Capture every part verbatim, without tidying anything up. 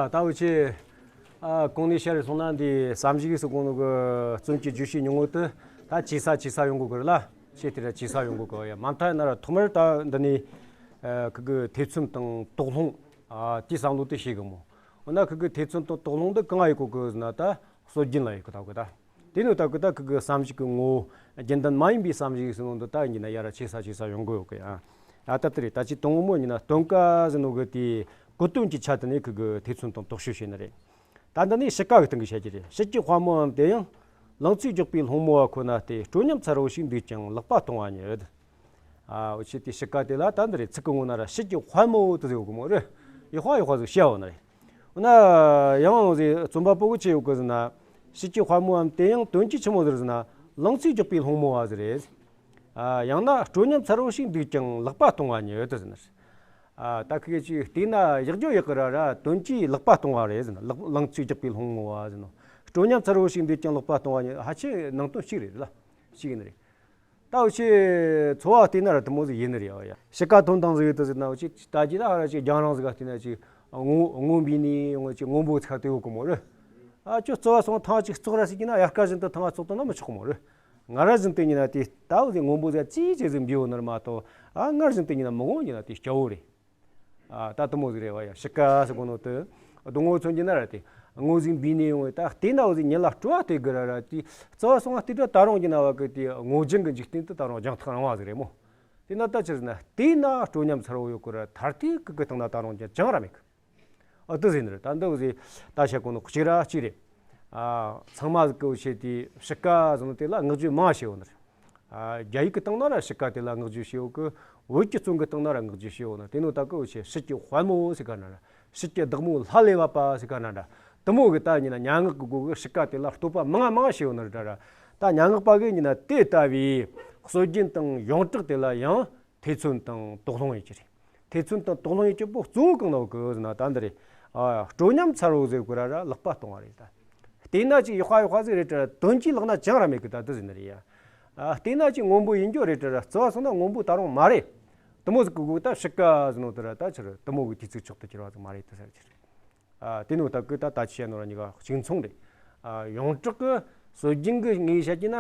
ད་འུ་ཆེ་ཨ་གོང་ནས་བཤད་རེ་སོང་ན། འདི་བསམ་གཞིག་ཟེར་གོ་ནོ་གི་བརྩོན་གྱི་བརྗོད་བྱའི་ཉིན་མོ་དེ་ད་ཆེ་ས་ཆེ་ས་ཡོང་གོ་གི་རེད་ལ། ཆེ་དེ་ར་ཆེ་ས་ཡོང་གོ་གི་ཡ། མ་མཐའ་ཡིན་ན་ར་ཐོག་མར་ད་འདི་ནས་ཨ་ཁི་གི་ཐེ་ཚོམ་དང་དོགས་སློང་ཨ་དེའི་བསམ་བློ་དེ་བྱེད་གི་མོ། འོ་ན་ཁི་གི་ཐེ་ཚོམ་དང་དོགས་སློང་འདི་གང་ཡོད་གོ་གི་ཟེར་ན། ད་སྲོལ་རྒྱུན་ལ་ཡོད་གི་ད་གི་ད། དེ་ནས་ད་གི་ད་ཁི་གི་བསམ་གཞིག་གི་ངོ་བོ་རྒྱུན་ལྡན་མ་ཡིན་པའི་བསམ་གཞིག་ཟེར་ནོ་འདི་ད་ཡིན་ན་ཡ་ར་ཆེ་ས་ཆེ་ས་ཡོང་གི་ཡོད་གི་ཡ། ཨ་ད་དེ་རེད། ད་ཅི་དང་པོ་མོ་ཡིན་ན་སྟོན་ཀ་ཟེར་ནོ་གི་དེའི་གོ་དོན་གྱི་ཆ་དེ་ནས་ཁི་གི་ཐེ་ཚོམ་དང་དོགས་གཅོད་བྱས་ནི་རེད། ད་འདི་ནས་དཔྱིད་ཀ་གི་སྟེང་གི་བཤད་ཀྱི་རེད། དཔྱིད་ཀྱི་དཔལ་མོའམ་དེ་ཡང་། ལང་ཚོའི་རྒྱུག་པའི་སློང་མོ་བ་ཁོ་ན་སྟེ། སྤྲོ་ཉམས་མཚར་བོ་ཞིག་འདུག་ཀྱང་ལག་པ་གཏོང་བ་ཉིད། ཨ་འུ་ཆེ་དེ་དཔྱིད་ཀ་དེ་ལ་ད་འདི་རེད། ཚིག་གི་ངོ་ན་ར་དཔྱིད་ཀྱི་དཔལ་མོ་དེ་ཟེར་གོ་གི་མོ་རེད། ཡག་པ་ཡག་པ་ཟིག་བཤད་ཡོད་ནི་རེད། འོ་ན་ཡང་ཟེ་རྩོམ་པ་པོ་གི་ཆེ་ཡོད་གི་ཟེར་ན། དཔྱིད་ཀྱི་དཔལ་མོའམ་དེ་ཡང་དོན་གྱིས་ཆི་མོ་ཟིག་རེད་ཟེར་ན། ལང་ཚོའི་རྒྱུག་པའི་སློང་མོ་བ་ཟིག་རེད། ཨ་ཡང་ན་སྤྲོ་ཉམས་མཚར་བོ་ཞིག་འདུག་ཀྱང་ལག་པ་གཏོང་བ་ཉིད་དུ་ཟེར་ནི། ཨ་ད་ཁི་གེ་ཅིག་བལྟས་ན་ཡག་རྒྱུ་ཡག་གི་ར་ར། དོན་གྱིས་ལག་པ་གཏོང་བ་རེད་ཟེར་ན། ལག་ལང་ཚོའི་རྒྱུག་པའི་སློང་མོ་བ་ཟེར་ནོ། སྤྲོ་ཉམས་མཚར་བོ་ཞིག་འདུག་ཀྱང་ལག་པ་གཏོང་བ་ཉིད། ཧ་ཆེ་ནང་དོན་གཅིག་རེད་ལ། གཅིག་ཡིན་ནི་རེད། ད་འུ་ཆེ་འཚོ་བ་བལྟས་ན་ར་དེ་མོ་ཟིག་ཡིན་ནི་རེད་ཡ། དཔྱིད་ཀ་ཐོན་དང་ཟིག་ཡོད་དུ་ཟེར་ན། འུ་ཆེ་ད་ཅི་ད་ཧ་ར་ཅིག་རྒྱང་རིང་ཟིག་ག་བལྟས་ན་ཅིག་སྔོ་སྔོན་པོ་ནས་ཡོང་ཅིག་སྔོན་པོ་ཚིག་དེ་ཡོད་གི་མོ་རེད། ཨ་ཁྱོད་རྩི་བ་སོང་ཐང་ཅིག་བཙོག་ར་ཟེར་གྱི་ན། དབྱར་ཁ་བཞིན་དུ་ཐང་བཙོག་བཏང་ན་མི་ཆོག་མོ་རེད། སྔར་བཞིན་དུ་ཡིན་ན་དེ་ལྟ་བུ་ཟིག་སྔོན་པོ་ཟིག་ཅིག་ཅིག་ཟིག་འབུས་ཡོད་ནི་རེད་མ་གཏོགས། ཨ་སྔར་བཞིན་དུ་ཡིན་ན་མི་ངོ་ཡིན་ན་དེ་སྐྱ་བོ་རེད། ཨ་ད་དེ་མོ་ཟིག་རེད་བ་ཡ། དཔྱིད་ཀ་ཟེར་གོ་ནོ་དེ། སྡོང་བོ་མཚོན་གྱི་ན་ར་དེ་སྔོ་ཟིག་འབུས་ནས་ཡོང་བས། ད་བལྟས་ན་འུ་ཟིག་ཉིད་ལ་སྤྲོ་བ་སྟེར་གི་ར་ར། དེ་རྩི་བ་སོང་བ་དེ་ད་ད་རུང་གྱི་ན་བ་གི་དེ་སྔོ་ལྗང་གི་འཇིག་རྟེན་དེ་ད་རུང་རྒྱང་ཐག་རིང་བ་ཟིག་རེད་མོ། དེ་ན་ད་ཆི་ཟེར་ན། བལྟས་ན་སྤྲོ་ཉམས་མཚར་བོ་ཡོད་གི་ར། མཐར་ཐུག་གི་གི་སྟེང་ན་ད་རུང་ཅང་ར་མེད་གི། ཨ་དེ་ཟེར་ནི་རེད། ད་འདི་འུ་ཟིག་ད་བཤད་གོ་ནོ་གཅིག་ར་གཅིག་རེད། ཨ་ཚང་མ་ཟིག་གི་འུ་ཆེ་དེ་དཔྱིད་ཀ་ཟེར་ནོ་དེ་ལ་བསྔགས་བརྗོད་མང་བ་བྱས་ཡོད་ནི་རེད། ཨ་རྒྱ་ཡིག་གི་སྟེང་ན་ར་དཔྱིད་ཀ་དེ་ལ་བསྔགས་བརྗོད་བྱས་ཡོད་གི། བོད་ཀྱི་རྩོམ་གི་སྟེང་ན་ར་བསྔགས་བརྗོད་བྱས་ཡོད་ནི། དེ་ནོ་ད་གི་འུ་ཆེ་དཔྱིད་ཀྱི་དཔལ་མོ་ཟེར་ག་ན་ར། དཔྱིད་ཀྱི་བདག་མོ་ལྷ་ལས་བབས་པ་ཟེར་ག་ན་ར། དེ་མོ་གི་ད་ཡིན་ན་སྙན་ངག་གི་སྒོ་གི་དཔྱིད་ཀ་དེ་ལ་བསྟོད་པ་མང་ང་མང་ང་བྱས་ཡོད་ནི་རེད་ར། ད་སྙན་ངག་པ་གི་ཡིན་ན་དེ་ལྟ་བུའི་སྲོལ་རྒྱུན་དང་ཡོངས་གྲགས་དེ་ལ་ཡང་ཐེ་ཚོམ་དང་དོགས་སློང་ཡོད་ཀྱི་རེད། ཐེ་ཚོམ་དང་དོགས་སློང་ཡོད་རྒྱུ་བོ་གཙོ་བོ་གང་ན་ཡོད་གི་ཟེར་ན། ད་འདི་རེད། ཨ་སྤྲོ་ཉམས་མཚར་བོ་ཟེར་གོ་ར་ར་ལག་པ་གཏོང་བ་རེད་ད། བལྟས་ན་ཅིག་ཡག་པ་ཡག་པ་ཟིག་རེད་དྲ་ར། དོན་གྱིས་ལག་ན་ཅང་ར་མེད་གི། ད་འདི་ཟེར་ནི་རེད་ཡ། ཨ་བལྟས་ན་ཅིག་སྔོན་པོ་ཡིན་རྒྱུ་རེད་དྲ་ར། རྩི་བ་སོང་ན་སྔོན་པོ་ད་རུང་མ་རེད། དེ་མོ་ཟིག་གི་གོ་ད་དཔྱིད་ཀ་ཟེར་ནོ་དེ་ར་ད་ཆི་རེད། དེ་མོ་གི་དུས་ཚིགས་མཆོག་ཏུ་གྱུར་བ་ཟིག་མ་རེད་དེ་ཟེར་གྱི་རེད། ཨ་དེ་ནོ་ད་གི་ད་ད་ཅི་བཤད་ནོ་ར་གཉིས་ཀ་གཅིག་མཚུངས་རེད། ཨ་ཡོངས་གྲགས་གི་སྲོལ་རྒྱུན་གི་ངོས་བཤད་ཀྱི་ན།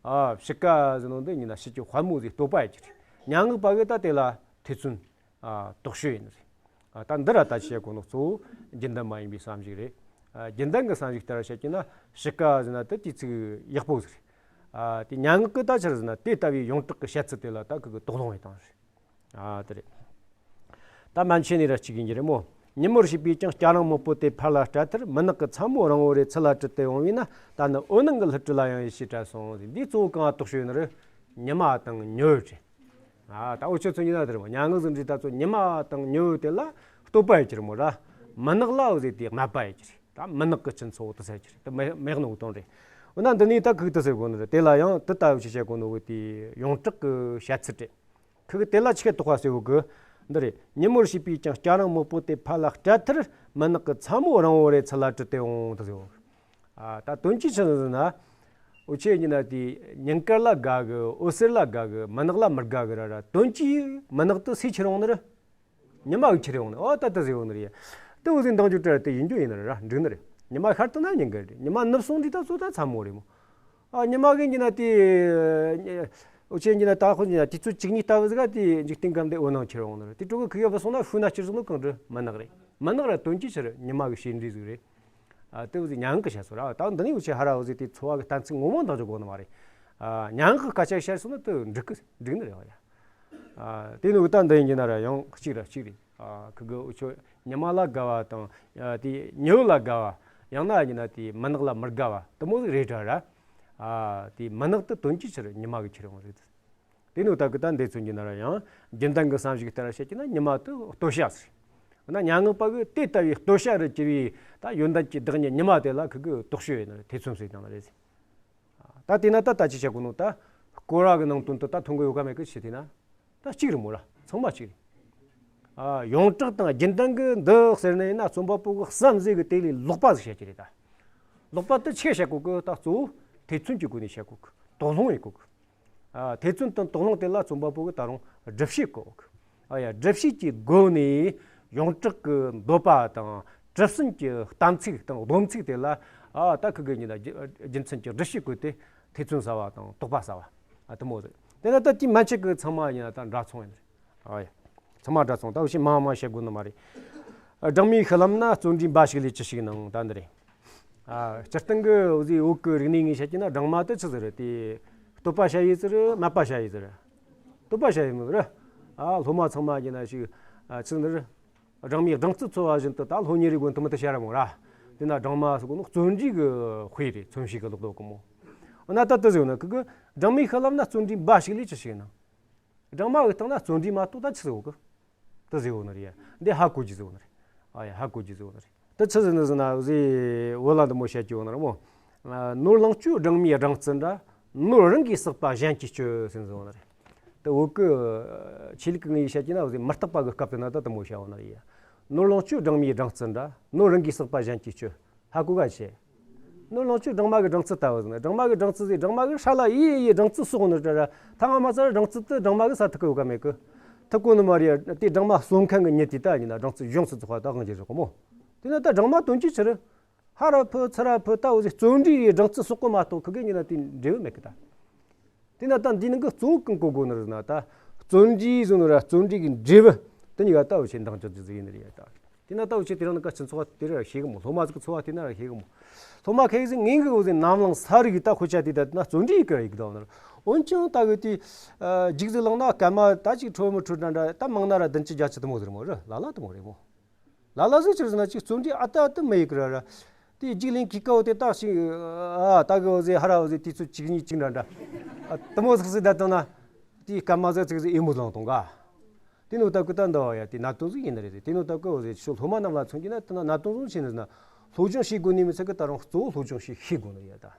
ཨ་དཔྱིད་ཀ་ཟེར་ནོ་འདི་ཡིན་ན་དཔྱིད་ཀྱི་དཔལ་མོ་ཟིག་བསྟོད་པ་ཡོད་ཀྱི་རེད། སྙན་ངག་པ་གི་ད་དེ་ལ་ཐེ་ཚོམ་ཨ་དོགས་གཅོད་ཡིན་ནི་རེད། ཨ་ད་འདི་ར་ད་ཅི་བཤད་གོ་ནོ་གཙོ་བོ་རྒྱུན་ལྡན་མ་ཡིན་པའི་བསམ་གཞིག་རེད། ཨ་རྒྱུན་ལྡན་གི་བསམ་གཞིག་ལྟར་བཤད་ཀྱི་ན་དཔྱིད་ཀ་ཟེར་ན་དེ་དུས་ཚིགས་ཡག་པོ་ཟིག་རེད། ཨ་དེ་སྙན་ངག་གི་ད་ཆི་རེད་ཟེར་ན། དེ་ལྟ་བུའི་ཡོངས་གྲགས་གི་བཤད་ཚུལ་དེ་ལ་ད་གི་གི་དོགས་སློང་ཡོད་སྟངས་རེད། ཨ་དེ་རེད། ད་མན་ཆད་ནས་ར་གཅིག་ཡིན་གྱི་རེད་མོ། ཉིན་མོར་བྱིས་པས་ཀྱང་སྐྱ་རེངས་མོག་པོ་དེ་ཕར་ལ་སྤྲད་མཐར། མུན་ནག་གི་མཚན་མོ་རིང་བོ་རེ་ཚུར་ལ་དྲུད་དེ་འོང་བས་ན། ད་ནི་འོད་སྣང་གི་ལྷུ་དྲི་ལ་ཡང་ཡིད་ཆེས་བྲལ་སོང་ཟེར། འདིའི་གཙོ་བོ་གང་ལ་དོགས་གཅོད་ཡོད་ནི་རེད། ཉི་མ་དང་ཉི་འོད་རེད། ཨ་ད་འུ་ཆོ་ཚོ་ཡིན་ན་དེ་རེད་མོ། སྙན་ངག་ཟིག་འབྲི་ད་ཚོ་ཉི་མ་དང་ཉི་འོད་དེ་ལ་བསྟོད་པ་ཡོད་ཀྱི་རེད་མོ་ར། མུན་ནག་ལ་འོ་ཟེར་དེ་དམའ་བ་ཡོད་ཀྱི་རེད། ད་མུན་ནག་གི་སྤྱི་ཚོགས་དེ་ཟེར་གྱི་རེད། དེ་མེད་མེད་ནོ་དོན་རེད། འོ་ན་འདི་ནས་ད་གི་དེ་ཟེར་གོ་ནི་རེད། དེ་ལ་ཡང་དེ་ལྟ་བུ་ཞིག་བཤད་གོ་ནོ་གི་དེ་ཡོངས་གྲགས་གི་བཤད་ཚུལ་རེད། ཁི་གི་དེ་ལ་ཆི་གེ་དོགས་པ་ཟེར་བོ་གི། འདི་རེད། ཉིན་མོར་བྱིས་པས་ཀྱང་སྐྱ་རེངས་མོག་པོ་དེ་ཕར་ལ་སྤྲད་མཐར། མུན་ནག་གི་མཚན་མོ་རིང་བོ་རེ་ཚུར་ལ་དྲུད་དེ་འོང་དུ་ཟེར་བོ། ཨ་ད་དོན་གྱིས་ཆི་ཟེར་ན། འུ་ཆོ་ཡིན་ན་དེ་ཉིན་དཀར་ལ་དགའ་གི། འོད་ཟེར་ལ་དགའ་གི། མུན་ནག་ལ་མི་དགའ་གི་ར་ར། དོན་གྱིས་མུན་ནག་དེ་སུས་ཁྱེར་འོང་ནི་རེད། ཉི་མ་གིས་ཁྱེར་འོང་ནི། ཨོ་ད་ད་ཟེར་འོང་ནི་རེད། དེ་འུ་ཟིག་འདང་རྒྱུ་དྲ་དེ་ཡིན་རྒྱུ་ཡིན་ནི་རེད་ར། འགྲིག་ནི་རེད། ཉི་མ་ཤར་དུས་ན་ཉིན་དཀར་རེད། ཉི་མ་ནུབ་སོང་དུས་ད་ཚོ་ད་མཚན་མོ་རེད་མོ། ཨ་ཉི་མ་གི་ཡིན་ན་དེ། འུ་ཆོ་ཡིན་ན་ད་ཁོ་ཡིན་ན་དུས་ཚོད་གཅིག་གཉིས་ལྟ་བུ་ཟིག་ག་དེ་འཇིག་རྟེན་ཁམས་དེ་འོད་སྣང་ཁྱེར་འོང་ནི་རེད། དེ་དྲུག་གི་ཁུག་ཡོད་པ་སོང་ན་ཤུལ་ན་ཁྱེར་སོང་ནི་གང་རེད། མུན་ནག་རེད། མུན་ནག་ར་དོན་གྱིས་ཆི་རེད། ཉི་མ་གི་བྱས་འབྲས་ཟིག་རེད། ཨ་དེ་འུ་ཟིག་སྙན་ངག་གི་བཤད་སྲོལ་ར། ད་འདི་ནས་འུ་ཆོ་ཧ་ར་འུ་ཟིག་དེ་འཚོ་བ་གི་གཏན་ཚིགས་ངོ་མ་འདང་རྒྱུ་དགོས་ནི་མ་རེད། ཨ་སྙན་ངག་གི་སྐད་ཆ་བཤད་སོང་ན་དེ་འགྲིག་གི་འགྲིག་ནི་རེད་བ་ཡ། ཨ་དེ་ནས་འུ་ད་འདི་ཡིན་གྱི་ན་ར་ཡང་གཅིག་ར་གཅིག་རེད། ཨ་ཁུ་གི་འུ་ཆོ་ཉི་མ་ལ་དགའ་བ་དང་། ཨ་དེ་ཉི་འོད་ལ་དགའ་བ། ཡང་ན་ཡིན་ན་དེ་མུན་ནག་ལ་མི་དགའ་བ་དེ་མོ་ཟིག་རེད་དྲ་ར། ཨ་དེ་མུན་ནག་དེ་དོན་གྱིས་ཆི་རེད། ཉི་མ་གིས་ཁྱེར་འོང་རེད། དེ་ནས་ད་གི་ད་འདི་ཚོ་ཡིན་གྱི་ན་ར་ཡང་རྒྱུན་ལྡན་གི་བསམ་གཞིག་ལྟར་བཤད་ཀྱི་ན་ཉི་མ་དེ་བསྟོད་བྱ་ཟེར། འོ་ན་སྙན་ངག་པ་གི་དེ་ལྟ་བུའི་བསྟོད་བྱ་རུ་གྱུར་བའི་ད་ཡོན་ཏན་གྱི་བདག་ཉིད་ཉི་མ་དེ་ལ་ཁུ་གི་དོགས་གཅོད་ཡོད་ནི་རེད། ཐེ་ཚོམ་ཟེར་དང་རེད་ཟེར། ད་དེས་ན་ད་ལྟ་ཅི་བྱ་དགོས་ནོ། ད་སྐོར་བ་གི་ནང་དོན་དུ་ད་ཐོན་གི་ཡོད་ག་མེད་གི་ཞེས་དེས་ན། ད་གཅིག་རེད་མོ་ར། ཚང་མ་གཅིག་རེད། ཨ་ཡོངས་གྲགས་དང་རྒྱུན་ལྡན་གི་འདི་ཟེར་ནས་ཡིན་ན་རྩོམ་པ་པོ་གི་བསམ་གཟས་གི་དེ་ལས་ལོག་པ་ཟིག་བཤད་ཀྱི་རེད་ད། ལོག་པ་དེ་ཆི་བཤད་གོ་གི། ད་གཙོ་བོ་ཐེ་ཚོམ་གྱི་སྒོ་ནས་བཤད་གོ་གི། དོགས་སློང་ཡིན་གོ་གི། ཨ་ཐེ་ཚོམ་དང་དོགས་སློང་དེ་ལ་རྩོམ་པ་པོ་གི་ད་རུང་སྒྲུབ་བྱེད་གོ་གི། ཨ་ཡ་སྒྲུབ་བྱེད་ཀྱི་སྒོ་ནས་ཡོངས་གྲགས་ཀྱི་འདོད་པ་དང་ གྲུབ་ཟིན་གྱི་གཏན་ཚིགས་དང་སྡོམ་ཚིག་དེ་ལ། ཨ། ད་ཁི་གི་ཡིན་ན་རྒྱུ་རྒྱུ་མཚན་གྱི་སྒྲུབ་བྱེད་བཀོད་དེ་ཐེ་ཚོམ་ཟ་བ་དང་དོགས་པ་ཟ་བ། ཨ། དེ་མོ་རེད། དེ་ན་ད་དེའི་མན་ཆད་ཀྱི་ཚང་མ་ཡིན་ན་ད་འདྲ་མཚུངས་ཡིན་རེད། ཨ་ཡ། ཚང་མ་འདྲ་མཚུངས། ད་འུ་ཆོས་མང་མང་བཤད་དགོས་ནི་མ་རེད། སྦྲང་མའི་ཤུལ་ལམ་ན་བརྩོན་འགྲུས་འབའ་ཞིག་ལས་ཅི་ཞིག་སྣང་། ད་འདི་རེད། ཨ། སྤྱིར་བཏང་གི་འུ་ཟོའི་བོད་ཀྱི་རིག་གནས་ངོས་བཤད་ཀྱི་ན་སྦྲང་མ་དེ་ཆི་ཟིག་རེད་དེ། བསྟོད་པ་བྱ་ཡུལ་ཟིག་རེད། སྨད་པ་བྱ་ཡུལ་ཟིག་རེད། བསྟོད་པ་བྱ་ཡུལ་མོ་རེད། ཨ། སློབ་མ་ཚང་མ་ཡིན་ན་ཞིག་ཨ། ཆི་ཟིག་རེད། སྦྲང་མའི་སྦྲང་རྩི་འཚོལ་བ་བཞིན་དུ་ད་སློབ་གཉེར་རེ་དགོས་ནི་དེ་མོ་དེ་བྱ་ར་མོ་ར། དེ་ན་སྦྲང་མ་ཟེར་གོ་ནོ་བརྩོན་འགྲུས་ཀྱི་དཔེ་རེད། མཚོན་བྱེད་ཀྱི་ལོག་རྟོག་གི་མོ། འོ་ན་ད་དེ་ཟེར་ན་ཁི་གི་སྦྲང་མའི་ཤུལ་ལམ་ན་བརྩོན་འགྲུས་འབའ་ཞིག་ལས་ཅི་ཞིག་སྣང་། སྦྲང་མ་གི་སྟེང་ན་བརྩོན་འགྲུས་མ་གཏོགས་ད་ཆི་ཟིག་ཡོད་གི། དེ་ཟིག་ཡོད་ནི་རེད། འདི་ཧ་གོ་རྒྱུ་ཟིག་ཡོད་ནི་རེད། ཨ་ཡ། ཧ་གོ་རྒྱུ་ཟིག་ཡོད་ནི་རེད། དེ་ཆི་ཟིག་ནི་ཟེར་ན་ཟེ། བོད་ལ་འདི་མོ་བཤད་རྒྱུ་ཡོད་ནི་རེད་མོ། ནོར་ལོངས་སྤྱོད་སྦྲང་མའི་སྦྲང་རྩི་འདྲ། ནོར་རང་གིས་བསགས་པ་གཞན་གྱིས་སྤྱོད་ཟེར་ཟིག་ཡོད་ནི་རེད། དེ་བོད་ཀྱི་ཆོས་ལུགས་ཀྱི་ངོས་བཤད་རྒྱུ་ན་ཟེ། མི་རྟག་པ་གི་སྐབས་དེ་ན་ད་དེ་མོ་བཤད་ཡོད་ནི་རེད། ནོར་ལོངས་སྤྱོད་སྦྲང་མའི་སྦྲང་རྩི་འདྲ། ནོར་རང་གིས་བསགས་པ་གཞན་གྱིས་སྤྱོད། ཧ་གོ་ག་བྱེད། ནོར་ལོངས་སྤྱོད་སྦྲང་མ་གི་སྦྲང་རྩི་ལྟ་བུ་ཟེར་ན། སྦྲང་མ་གི་སྦྲང་རྩི་ཟེ། སྦྲང་མ་གི་ཧྲ་ལ་ཡེ་ཡེ་སྦྲང་རྩི་གསོག་ནི་རེད་ར། ཐ་ང་མ་ཚར་སྦྲང་རྩི་དེ་སྦྲང་མ་གི་ས་ཐུག་གི་ཡོད་ག་མེད་གི། ཐུག་གོ་ནི་མ་རེད། དེ་སྦྲང་མ་གསོ་མཁན་གི་མྱི་དེ་ད་ཡིན་ན་སྦྲང་རྩི་ཡོངས་སུ་རྫོགས་པ་ད་གང་གི་རེད་གོ་མོ། དེ་ན་ད་སྦྲང་མ་དོན་གྱི་ཆི་རེད། ཧ་ར་ཕུ་ཚུ་ར་ཕུ་ད་འུ་ཟེ་བརྩོན་འགྲུས་ཡེ་སྦྲང་རྩི་གསོག་གི་མ་གཏོགས་ཁི་གེ་ཡིན་ན་དེ་འབྲས་བུ་མེད་གི་ད། དེ་ན་ད་འདི་ནང་གི་གཙོ་བོ་གང་གོ་དགོས་ནི་རེད་ན་ད། བརྩོན་འགྲུས་ཟེར་ནོ་ར་བརྩོན་འགྲུས་ཀྱི་འབྲས་བུ་དེ་གཉིས་ཀ་ད་འུ་ཆོས་འདང་རྒྱག་རྒྱུ་ཟིག་ཡིན་ནི་རེད་ད། དེ་ན་ད་འུ་ཆོས་དེ་རིང་ནང་ཀ་སྤྱི་ཚོགས་དེ་ར་ཤེས་གི་མོ། སློབ་མ་ཟིག་གི་འཚོ་བ་དེ་ན་ར་ཤེས་གི་མོ། སློབ་མ་ཁ་ཡིག་ཟིག་ངེས་གི་འུ་ཟེ་ནམ་ལངས་ས་རིག་གི་ད་དཔེ་ཆ་དེ་ད་ན་བརྩོན་འགྲུས་ཡེ་གི་ཡེ་གི་ད་ནི་རེད། འོན་ཀྱང་ད་གི་དེ་རྒྱུགས་ཟིག་བླངས་ན་སྐར་མ་ད་ཅིག་འཕྲོ་མི་འཕྲོ་འདྲ་འདྲ། ད་མང་ན་ར་བདུན་ཅུ་བརྒྱད་ཅུ་དེ་མོ་ཟིག་རེད་མོ། རེད། ལ་ལ་དེ་མོ་རེད་མོ། ལ་ལ་ཟིག་ཆི་རེད་ཟེར་ན་ཅིག་བརྩོན་འགྲུས་ཨ་ཏི་ཨ་ཏི་མི་ཡེ་གི་ར་ར། དེ་རྒྱུགས་ལེན་གི་ཀའོ་དེ་ཏག་ཞིག་ཨ། ད་གི་འུ་ཟེ་ཧ་ར་འུ་ཟེ་དུས་ཚོད་གཅིག་གཉིས་གཅིག་འདྲ་འདྲ། ཨ། དེ་མོ་ཟིག་ཟིག་ད་བཏང་ན། དེ་སྐར་མ་ཟིག་ཅིག་ཟིག་ཡེ་མོ་བླངས་བཏང་ག། དེ་ནོ་ད་གི་ད་འདི་བ་ཡ་དེ་གནད་དོན་ཟིག་ཡིན་ནི་རེད། དེ་ནོ་ད་གི་འུ་ཟེ་ཆོ་སློབ་མ་རྣམས་ལ་མཚོན་གྱི་ན་དེ་ན་གནད་དོན་ཟིག་ཆི་ནི་ཟེར་ན། སློབ་སྦྱོང་བྱེད་དགོས་ནི་མི་ཚད་གི་ད་རུང་གཙོ་བོ་སློབ་སྦྱོང་བྱེད་ཤེས་དགོས་ནི་རེད་ད།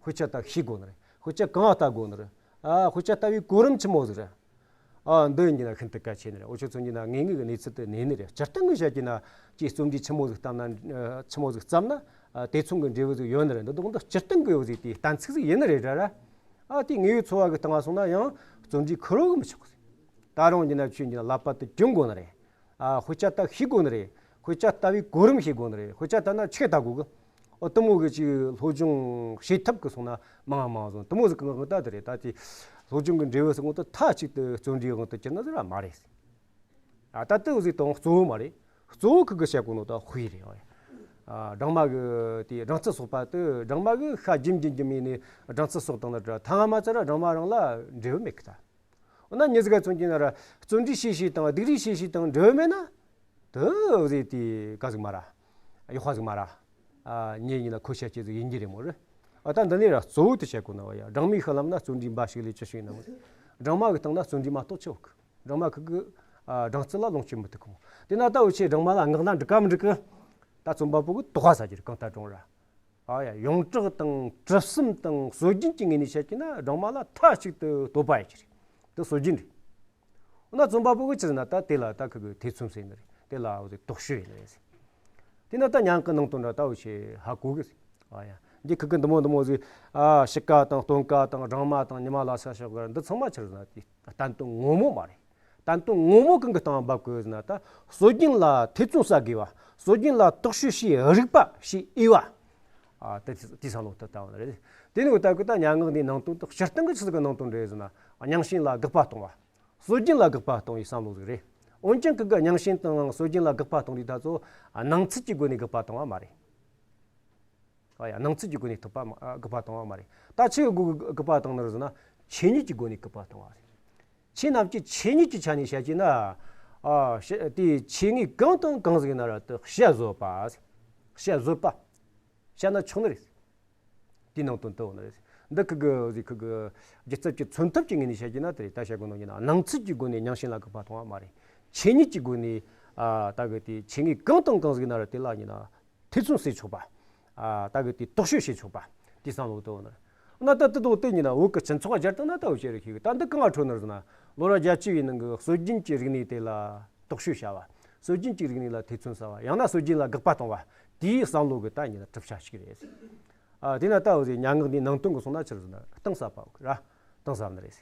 དཔེ་ཆ་ལྟ་ཤེས་དགོས་ནི་རེད། དཔེ་ཆ་གང་ལྟ་དགོས་ནི་རེད། ཨ། དཔེ་ཆ་ལྟ་བའི་གོ་རིམ་ཆི་མོ་ཟིག་རེད། ཨ། འདི་ཡིན་གྱི་ན་ཤིན་ཏུ་གལ་ཆེ་ནི་རེད། འུ་ཆོ་མཚོན་གྱི་ན་དངོས་ཡོད་ཀྱི་གནས་ཚུལ་དེ་གནས་ནི་རེད། སྤྱིར་བཏང་གི་བཤད་ཀྱི་ན་ཅིག་བརྩོན་འགྲུས་ཆི་མོ་ཟིག་བརྩམས་ན། ཨ། ཆི་མོ་ཟིག་བརྩམས་ན། ཨ། དེ་མཚུངས་ཀྱི་འབྲས་བུ་ཟིག་ཡོད་ནི་རེད། འདི་དག་འདི་སྤྱིར་བཏང་གི་འུ་ཟེ་དེའི་གཏན་ཚིགས་ཟིག་ཡིན་ནི་རེད་ར་ར། ཨ། དེ་དངོས་ཡོད་འཚོ་བ་གི་སྟེང་ང་སོང་ན་ཡང་བརྩོན་འགྲུས་ཁུར་བོ་གི་མི་ཆོག་གི་ཟེར། ད་རུང་གྱི་ན་ཆོས་ཀྱི་ན་བསླབ་པ་དེ་སྦྱོང་དགོས་ནི་རེད། ཨ། དཔེ་ཆ་ལྟ་ཤེས་དགོས་ནི་རེད། དཔེ་ཆ་ལྟ་བའི་གོ་རིམ་ཤེས་དགོས་ནི་རེད། དཔེ་ཆ་ལྟ་ན་ཆི་གེ་ལྟ་དགོས་གི། ཨོ། དེ་མོ་གི་ཅིག་སློབ་སྦྱོང་བྱེད་ཐབས་གི་སོང་ན་མང་མང་སོང་། དེ་མོ་ཟིག་གི་ངང་ལྟ་དེ་རེད། ད་དེ་སློབ་སྦྱོང་གི་འབྲས་བུ་ཟིག་ངང་དུ་མཐའ་གཅིག་ཏུ་བརྩོན་འགྲུས་ངང་དུ་གྱུར་ན་ཟིག་ར་མ་རེད། ཨ། ད་དེ་འུ་ཟེ་དང་གཙོ་བོ་མ་རེད། གཙོ་བོ་གི་གི་བཤད་གོ་ནོ་ད་དཔེ་རེད། ཨ། སྦྲང་མ་གི་དེ་སྦྲང་རྩི་གསོག་པ་དེ་སྦྲང་མ་གི་ཤ་རྒྱུམ་རྒྱུམ་རྒྱུམ་ཡེ་ནས་སྦྲང་རྩི་གསོག་བཏང་ན་འདྲ། ཐ་ན་མ་ཚད་ར་སྦྲང་མ་རང་ལ་འབྲས་བུ་མེད་གི་ད། འོ་ན་མྱི་ཟིག་ག་མཚོན་གྱི་ན་ར་བརྩོན་འགྲུས་བྱས་བྱས་དང་སྡིག་རུས་བྱས་བྱས་དང་འབྲས་བུ་མེད་ན། དེ་འུ་ཟེ་དེ་ག་ཟིག་མ་ར། ཡག་པ་ཟིག་མ་ར། ཨ། ཉེ་ཡིན་ན་ཁོ་བཤད་ཀྱི་ཟིག་ཡིན་གྱི་རེད་མོ་རེད། ཨ། ད་འདི་ནས་ར་གཙོ་བོ་དེ་བཤད་གོ་ནོ་བ་ཡ། སྦྲང་མའི་ཤུལ་ལམ་ན་བརྩོན་འགྲུས་འབའ་ཞིག་ལས་ཅི་ཞིག་སྣང་། སྦྲང་མ་གི་སྟེང་ན་བརྩོན་འགྲུས་མ་གཏོགས་ཆི་ཡོད་གི། སྦྲང་མ་ཁི་གི། ཨ། སྦྲང་རྩི་ལ་ལོངས་སྤྱོད་མི་ཐུབ་གི་མོ། དེ་ན་ད་འུ་ཆོས་སྦྲང་མ་ལ་བསྔགས་ན་འགྲིག་ག་མི་འགྲིག་གི། ད་རྩོམ་པ་པོ་གི་དོགས་པ་ཟ་རྒྱུ་རེད། གང་ལྟར་སྦྲང་ར། ཨ་ཡ། ཡོངས་གྲགས་དང་གྲུབ་གསུམ་དང་སྲོལ་རྒྱུན་གྱི་ངོས་ནས་བཤད་ཀྱི་ན་སྦྲང་མ་ལ་མཐའ་གཅིག་ཏུ་བསྟོད་པ་ཡེ་རྒྱུ་རེད། དེ་སྲོལ་རྒྱུན་རེད། འོ་ན་རྩོམ་པ་པོ་གིས་ཆི་ཟེར་ན་ད་དེ་ལ་ད་ཁི་གི་ཐེ་ཚོམ་ཟ་ནི་རེད། དེ་ལ་འུ་ཟེ་དོགས་གཅོད་ཡེ་ནི་རེད་ཟེར། དེ་ན་ད་མྱང་གི་ནང་དོན་འདྲ་ད་འུ་ཆོས་ཧ་གོ་གི་ཟེར། ཨ་ཡ། འདི་ཁི་གི་འདི་མོ་འདི་མོ་ཟེ། ཨ། དཔྱིད་ཀ་དང་སྟོན་ཀ་དང་སྦྲང་མ་དང་ཉི་མ་ལ་ས་ཞོག་གི་འདི་ཚང་མ་ཆི་ཟེར་ན་དེ་བསྟན་དོན་ངོ་མ་མ་རེད། བསྟན་དོན་ངོ་མ་གང་གི་སྟེང་འབབ་དགོས་ཟེར་ན་ད་སྲོལ་རྒྱུན་ལ་ཐེ་ཚོམ་ཟ་དགོས་པ། སྲོལ་རྒྱུན་ལ་དོགས་གཅོད་བྱེད་རིགས་པ་བྱེད་འོས་པ། ཨ། དེ་དེ་བསམ་བློ་དེ་བཏང་བ་རེད། དེ་ནས་འུ་ད་གི་ད་མྱ་ངན་འདིའི་ནང་དོན་དེ་སྤྱིར་བཏང་གི་ཆི་ཟིག་གི་ནང་དོན་རེད་ཟེར་ན། རྙིང་ཞེན་ལ་དགག་པ་གཏོང་བ། སྲོལ་རྒྱུན་ལ་དགག་པ་གཏོང་བའི་བསམ་བློ་ཟིག་རེད། འོན་ཀྱང་ཁི་གི་རྙིང་ཞེན་དང་སྲོལ་རྒྱུན་ལ་དགག་པ་གཏོང་དུས་ད་ཚོ་སྣང་ཚུལ་གྱི་སྒོ་ནས་དགག་པ་གཏོང་བ་མ་རེད། ཨ་ཡ། སྣང་ཚུལ་གྱི་སྒོ་ནས་དགག་པ་མ། ཨ། དགག་པ་གཏོང་བ་མ་རེད། ད་ཆི་གི་སྒོ་གི་དགག་པ་གཏོང་ནི་རེད་ཟེར་ན། ཆོས་ཉིད་ཀྱི་སྒོ་ནས་དགག་པ་གཏོང་བ་རེད། ཆོས་རྣམས་ཀྱི་ཆོས་ཉིད་ཀྱི་ཆ་ནས་བཤད་ཀྱི་ན། ཨ། ཤ། དེའི་ཆོས་ངེས་གང་དང་གང་ཟིག་ཡིན་ན་ར་དེ་བཤད་བཟོད་པ། བཤད་བཟོད་པ། བཤད་ན་ཆོག་ནི་རེད། དེའི་ནང་དོན་དེ་འོ་ན་རེད། འདི་ཁི་གི་ཟིག་ཁི་གི་སྒྱུ་རྩལ་གྱི་མཚོན་ཐབས་ཀྱི་ངོས་ནས་བཤད་ཀྱི་ན་དེ་རེད། ད་བཤད་དགོས་ནོ་ཡིན་ན་སྣང་ཚུལ་གྱི་སྒོ་ནས་རྙིང་ཞེན་ལ་དགག་པ་གཏོང་བ་མ་རེད། ཆོས་ཉིད་ཀྱི་སྒོ་ནས། ཨ། ད་གི་དེ་ཆོས་ངེས་གང་དང་གང་ཟིག་ཡིན་ན་ར་དེ་ལ་ཡིན་ན། ཐེ་ཚོམ་ཟ་ཆོག་པ། ཨ། ད་གི་དེ་དོགས་གཅོད་བྱེད་ཆོག་པ། དེ་བསམ་བློ་གཏོང་ན། ན་ད་དེ་དང་དེ་ཡིན་ན་བོད་ཀྱི་སྤྱི་ཚོགས་སྦྱར་བཏང་ན་ད་འུ་ཆོས་རེ་ཤེས་གི། ད་འདི་གང་ང་འཕྲོད་ནི་རེད་ཟེར་ན། ལོ་རབས་བརྒྱད་ཅུ་བའི་ནང་གི་སྲོལ་རྒྱུན་གྱི་རིག་གནས་དེ་ལ་དོགས་གཅོད་བྱ་བ། སྲོལ་རྒྱུན་གྱི་རིག་གནས་ལ་ཐེ་ཚོམ་ཟ་བ། ཡང་ན་སྲོལ་རྒྱུན་ལ་དགག་པ་གཏོང་བ། དེའི་བསམ་བློ་གི་ད་ཡིན་ན་གྲུབ་ཆ་ཞིག་རེད། ཨ། དེ་ན་ད་འུ་ཟེ་མྱ་ངན་འདིའི་ནང་དོན་གི་སོང་ན་ཆི་རེད་ཟེར་ན་གཏིང་ཟབ་པ་ར། གཏིང་ཟབ་ནི་རེད།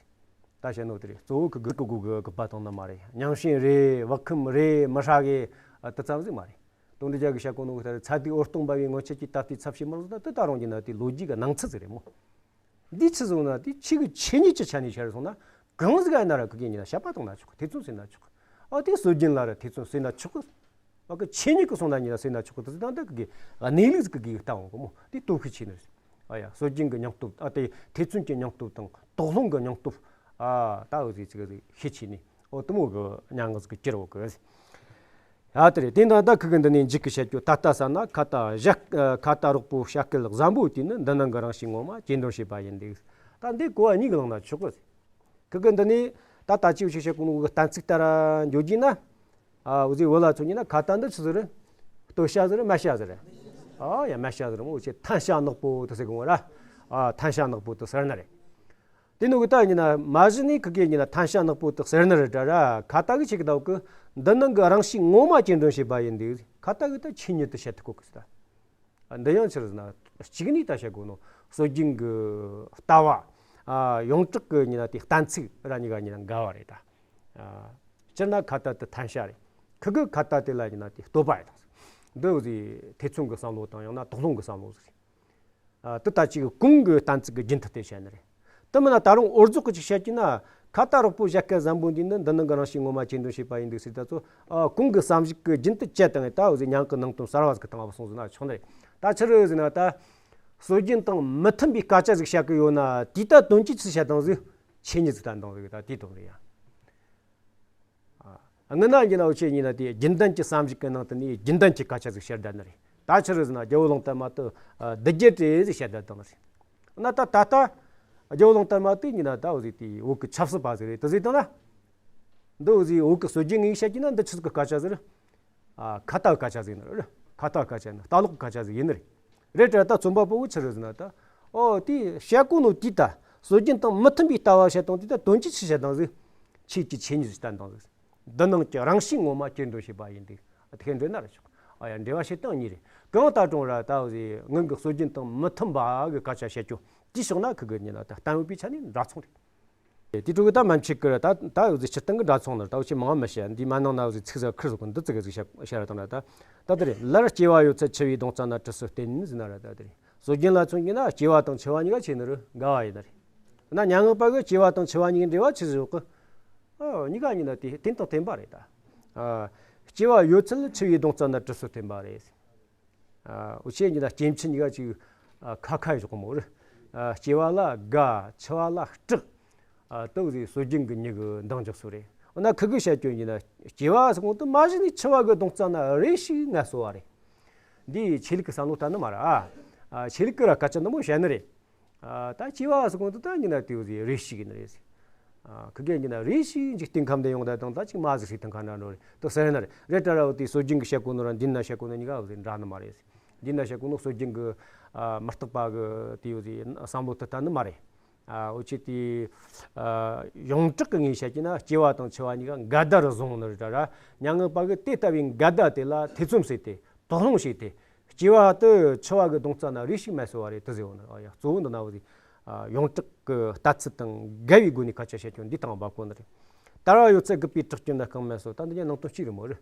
ད་བཤད་ནོ་དེ་རེད། གཙོ་བོ་གི་དགག་གི་དགག་གི་དགག་པ་གཏོང་ནི་མ་རེད། རྙིང་ཞེན་རེད། བག་འཁུམས་རེད། མི་ཧྲ་གི། ཨ། དེ་ཙམ་ཟིག་མ་རེད། དོན་འགྲུབ་རྒྱལ་གྱིས་བཤད་གོ་ནོ་གི་ལྟར་ཚ་དུས་འོད་སྟོང་འབར་བའི་སྔོན་ཆད་ཀྱི་ད་ལྟའི་ཚབ་བྱེད་མི་རུང་ཟེར་ན། དེ་ད་རུང་ཡིན་ན་དེ་ལོ་རྒྱུས་ཀྱི་སྣང་ཚུལ་ཟིག་རེད་མོ། འདི་ཆི་ཟིག་ན་དེ་ཆོས་ཀྱི་ཆོས་ཉིད་ཀྱི་ཆ་ནས་བཤད་སོང་ན། གང་ཟིག་ཡིན་ན་ར་ཁི་གེ་ཡིན་ན་བཤད་པ་བཏང་ན་ཆོག་གི། ཐེ་ཚོམ་ཟེར་ན་ཆོག་གི། ཨ་དེ་སྲོལ་རྒྱུན་ལ་ར་ཐེ་ཚོམ་ཟེར་ན་ཆོག་གི། ཨ་ཁི་ཆོས་ཉིད་ཀྱི་སོང་ན་ཡིན་ན་ཟེར་ན་ཆོག་གི། དེ་ཟིག་ད་ད་ཁི་གེ་གནས་ལུགས་ཟིག་གི་གི་ལྟ་འོང་གི་མོ། དེ་སྟོབས་ཤུགས་ཆེ་ནི་རེད། ཨ་ཡ་སྲོལ་རྒྱུན་གྱི་སྙིང་སྟོབས། ཨ་དེ་ཐེ་ཚོམ་གྱི་སྙིང་སྟོབས་དང་དོགས་སློང་གི་སྙིང་སྟོབས། ཨ་ད་འུ་ཟིག་ཅིག་ཟིག་ཤས་ཆེ་ནི། ཨོ་དེ་མོ་གི་མྱ་ངན་ཟིག་གི་གྱུར་འོ་གི། ཡ་དེ་རེད། དེ་འདྲ་ད་ཁི་གེ་འདི་ནས་འཇིག་གི་བཤད་རྒྱུ། ད་ལྟ་ས་ན་ཁ་ཏ་བཞག་ཁ་ཏ་རོག་པོ་བྱ་སྐད་བཟང་པོ་དེ་ནི། འདི་ནང་གི་རང་གཤིས་ངོ་མ་ཇེ་འདོན་བྱེད་པ་ཡིན་འདུག། ད་འདི་གོ་བ་གཉིས་ཀྱིས་བླངས་ན་ཆོག་གི། ཁི་གེ་འདི་ནས་ད་ལྟ་ཅིག་བྱས་བཤད་གོ་ནོ་གི་གཏན་ཚིགས་ལྟར་འགྱོ་རྒྱུ་ན། ཨ་འུ་ཟིག་བོད་ལ་མཚོན་རྒྱུ་ན་ཁ་ཏ་འདི་ཆི་ཟིག་རེད། སྟོད་བྱ་ཟིག་རེད། སྨད་བྱ་ཟིག་རེད། ཨ་ཡ་སྨད་བྱ་ཟིག་རེད་མོ། འུ་ཆོས་ཐན་བྱ་ནག་པོ་དེ་ཟེར་གོ་ར། ཨ་ཐན་བྱ་ནག་པོ་དེ་ཟེར་ནི་རེད། དེ་ནོ་གི་ད་ཡིན་ན་མ་གཞི་ནས་ཁི་གེ་ཡིན་ན་ཐན་བྱ་ནག་པོ་དེ་ཟེར་ནི་རེད་དྲ་ར། ཁ་ཏ་གི་ཆེ་གི་ད་གི་འདི་ནང་གི་རང་གཤིས་ངོ་མ་ཇེ་འདོན་བྱེད་པ་ཡིན་འདུག། ཁ་ཏ་གི་ད་ཆོས་ཉིད་དུ་བཤད་ཐུབ་གོ་གི་ཟེར་ད། འདི་ཡང་ཆི་རེད་ཟེར་ན་གཅིག་ནས་ད་བཤད་དགོས་ནོ། སྲོལ་རྒྱུན་གི་ལྟ་བ། ཨ་ཡོངས་གྲགས་གི་ཡིན་ན་དེ་གཏན་ཚིགས་ར་གཉིས་ཀ་ཡིན་ན་འགལ་བ་རེད་ད། ཨ་སྤྱིར་ན་ཁ་ཏ་དེ་ཐན་བྱ་རེད། ཁི་གེ་ཁ་ཏ་དེ་ལ་ཡིན་ན་དེ་སྟོད་པ་རེད་ད། འདི་འུ་ཟིག་ཐེ་ཚོམ་གི་བསམ་བློ་དང་ཡང་ན་དོགས་སློང་གི་བསམ་བློ་ཟིག་རེད། ཨ་དེ་ད་ཅིག་གོང་གི་གཏན་ཚིགས་ཀྱི་རྒྱུན་དུ་བསྟན་བཤད་ནི་རེད། དེ་མིན་ན་ད་རུང་འོར་རྫོགས་ཀྱི་ཅིག་བཤད་ཀྱི་ན། ཁ་ཏ་རོག་པོ་བྱ་སྐད་བཟང་པོ་འདི་ནི། འདི་ནང་གི་རང་གཤིས་ངོ་མ་ཇེ་འདོན་བྱེད་པ་ཡིན་འདུག་ཟེར་ད་ཚོ། ཨ་གོང་གི་བསམ་གཞིག་གི་རྒྱུན་དུ་བཅད་བཏང་ངས་ད་འུ་ཟིག་མྱིང་གི་ནང་དོན་གསར་བ་ཟིག་གི་སྟེང་ལ་སོང་ཟིག་ན་ཆོག་ནི་རེད། ད་ཆི་རེད་ཟེར་ན་ད་སྲོལ་རྒྱུན་དང་མི་མཐུན་པའི་སྐད་ཆ་ཟིག་བཤད་གི་ཡོད་ན། དེ་ད་དོན་གྱིས་ཆི་བཤད་བཏང་ཟིག། ཆོས་ཉིད་ཟིག་བསྟན་བཏང་ཟིག། ད་དེའི་དོན་རེད་ཡ། ཨ་སྔོན་ན་ཡིན་ན་འུ་ཆོས་ཡིན་ན་དེ་རྒྱུན་ལྡན་གྱི་བསམ་གཞིག་གི་ནང་དུ་ནས་རྒྱུན་ལྡན་གྱི་སྐད་ཆ་ཟིག་བཤད་བསྡད་ནི་རེད། ད་ཆི་རེད་ཟེར་ན་རྒྱལ་བོ་གླང་དར་མ་དེ་ཨ་སྡུག་གི་རེད་ཟེར་བཤད་བསྡད་བཏང་ནི་རེད། ན་ད་ད་ལྟ་རྒྱལ་བོ་གླང་དར་མ་དེ་ཡིན་ན་ད་འུ་ཟིག་དེ་བོད་ཀྱི་ཆབ་སྲིད་པ་ཟིག་རེད་དེ་ཟེར་བཏང་ན། འདི་འུ་ཟིག་བོད་ཀྱི་སྲོལ་རྒྱུན་ངོས་བཤད་ཀྱི་ན་འདི་ཆི་ཟིག་གི་སྐད་ཆ་ཟིག་རེད། ཨ་ཁ་ཏ་གི་སྐད་ཆ་ཟིག་ཡིན་ནི་རེད། ཁ་ཏ་གི་སྐད་ཆ་ཡིན་ནི། ལྟ་ལོག་གི་སྐད་ཆ་ཟིག་ཡིན་ནི་རེད། རེད་དྲ་ད་རྩོམ་པ་པོ་བོ་ཆི་རེད་ཟེར་ན་ད། ཨོ་དེ་བཤད་གོ་ནོ་དེ་ད་སྲོལ་རྒྱུན་དང་མི་མཐུན་པའི་ལྟ་བ་བཤད་སྟངས་དེ་ད་དོན་གྱིས་ཆི་བཤད་སྟངས་ཟིག། ཆོས་ཀྱི་ཆོས་ཉིད་ཟིག་བསྟན་སྟངས་ཟིག། འདི་ནང་གི་རང་གཤིས་ངོ་མ་ཇེ་འདོན་བྱེད་པ་ཡིན་འདུག། ཨ་དེ་འདྲ་ན་ར་ཆོག། ཨ་ཡ་འགྲེལ་བ་བྱེད་སྟངས་གཉིས་རེད། གང་ལྟར་རུང་ར་ད་འུ་ཟིག་སྔོན་གྱི་སྲོལ་རྒྱུན་དང་མི་མཐུན་པ་གི་སྐད་ཆ་བཤད་རྒྱུ་དེའི་ཕྱོགས་ན་ཁི་གེ་ཡིན་ན་ད་གཏན་འབེབས་པའི་ཆ་ནས་འདྲ་མཚུངས་རེད། དེ་དྲུག་གི་ད་མན་ཆད་ཀི་ར་ད་ད་འུ་ཟིག་སྤྱིར་བཏང་གི་འདྲ་མཚུངས་ནི་རེད། ད་འུ་ཆོས་མང་བ་མི་བཤད། འདི་མ་ནང་ན་འུ་ཟིག་ཚིག་ཟ་ཁིར་ཟིག་གི་འདི་ཙི་གེ་ཟིག་བཤད་བཤད་ར་དང་ར། ད་ད་དེ་རེད། ལར་སྐྱེ་བ་ཡོད་ཚད་འཆི་བའི་གདུང་རྩ་ན་གྲིབ་སོ་བསྟེན་ཟེར་ན་ར། ད་དེ་རེད། སྲོལ་རྒྱུན་ལ་མཚོན་གྱི་ན་སྐྱེ་བ་དང་འཆི་བ་གཉིས་ཀ་ཆི་ནི་རེད། འགལ་བ་ཡིན་ནི་རེད། ན་སྙན་ངག་པ་གི་སྐྱེ་བ་དང་འཆི་བ་གཉིས་ཀའི་འབྲེལ་བ་ཆི་ཟིག་ཡོད་གི། ཨ་གཉིས་ཀ་ཡིན་ན་དེ་བརྟེན་དང་བརྟེན་པ་རེད་ད། ཨ་སྐྱེ་བ་ཡོད་ཚད་འཆི་བའི་གདུང་རྩ་ན་གྲིབ་སོ་བསྟེན་པ་རེད། ཨ་འུ་ཆོས་ཡིན་ན་སྐྱེ་འཆི་གཉིས་ཀ་ཅིག་ཨ་ཁ་ཁ་ཡོད་གི་མོ་རེད། ཨ་སྐྱེ་བ་ལ་དགའ། འཆི་བ་ལ་སྐྲག། ཨ་དེ་འུ་ཟིག་སྲོལ་རྒྱུན་གི་མྱི་གི་འདང་རྒྱག་སྲོལ་རེད། འོ་ན་ཁི་གེ་བཤད་རྒྱུ་ཡིན་ན་སྐྱེ་བ་ཟེར་གོ་ནོ་དེ་མ་གཞི་ནས་འཆི་བ་གི་གདུང་རྩ་ན་རེ་ཞིག་ངལ་གསོ་བ་རེད། འདི་ཆོས་ལུགས་ཀྱི་བསམ་བློ་ལྟར་ནི་མ་རེད། ཨ་ཨ་ཆོས་ལུགས་ཀྱི་ར་སྐད་ཆ་འདི་མོ་བཤད་ནི་རེད། ཨ་ད་སྐྱེ་བ་ཟེར་གོ་ནོ་དེ་ད་ཡིན་ན་དེ་འུ་ཟིག་རེ་ཞིག་ཡིན་ནི་རེད། ཨ་ཁི་གེ་ཡིན་ན་རེ་ཞིག་འཇིག་རྟེན་ཁམས་འདིར་ཡོང་བསྡད་དང་ད་ཅིག་མ་ཟིག་ཞིག་དང་ཁ་འདྲ་འགྲོ་རེད་དེ་ཟེར་ནི་རེད། རེད་དྲ་ར་འུ་དེ་སྲོལ་རྒྱུན་གི་བཤད་གོ་ནོ་ར་འདི་ན་བཤད་གོ་ནོ་གཉིས་ཀ་འུ་ཟིག་འདྲ་ནི་མ་རེད། འདི་ན་བཤད་གོ་ནོ་སྲོལ་རྒྱུན་གི་ཨ་མི་རྟག་པ་གི་དེ་འུ་ཟིག་བསམ་བློ་དེ་ལྟར་ནི་མ་རེད། ཨ་འུ་ཆོས་དེ་ཨ་ཡོངས་གྲགས་ཀྱི་ངོས་བཤད་ཀྱི་ན་སྐྱེ་བ་དང་འཆི་བ་གཉིས་ཀ་འགལ་ཟླར་བཟུང་ནི་རེད་དྲ་ར། སྙན་ངག་པ་གི་དེ་ལྟ་བུའི་འགལ་ཟླ་དེ་ལ་ཐེ་ཚོམ་ཟད་དེ། དོགས་སློང་བྱས་ཏེ། སྐྱེ་བ་དེ་འཆི་བ་གི་གདུང་རྩ་ན་རེ་ཞིག་ངལ་གསོ་བ་རེད་དེ་ཟེར་བ་ནི། ཨ་ཡ་གཙོ་བོ་འདི་ན་འུ་ཟིག་ཨ་ཡོངས་གྲགས་ཀྱི་ལྟ་ཚུལ་དང་འགལ་བའི་སྒོ་ནས་སྐད་ཆ་བཤད་རྒྱུ་འདི་དང་འབབ་གོ་ནི་རེད། དར་བ་ཡོད་ཚད་རྒུད་པའི་བྲག་སྐྱོན་ན་རྐང་མེད་སོ། ད་འདི་གཉིས་ནང་དོན་གཅིག་རེད་མོ་རེད།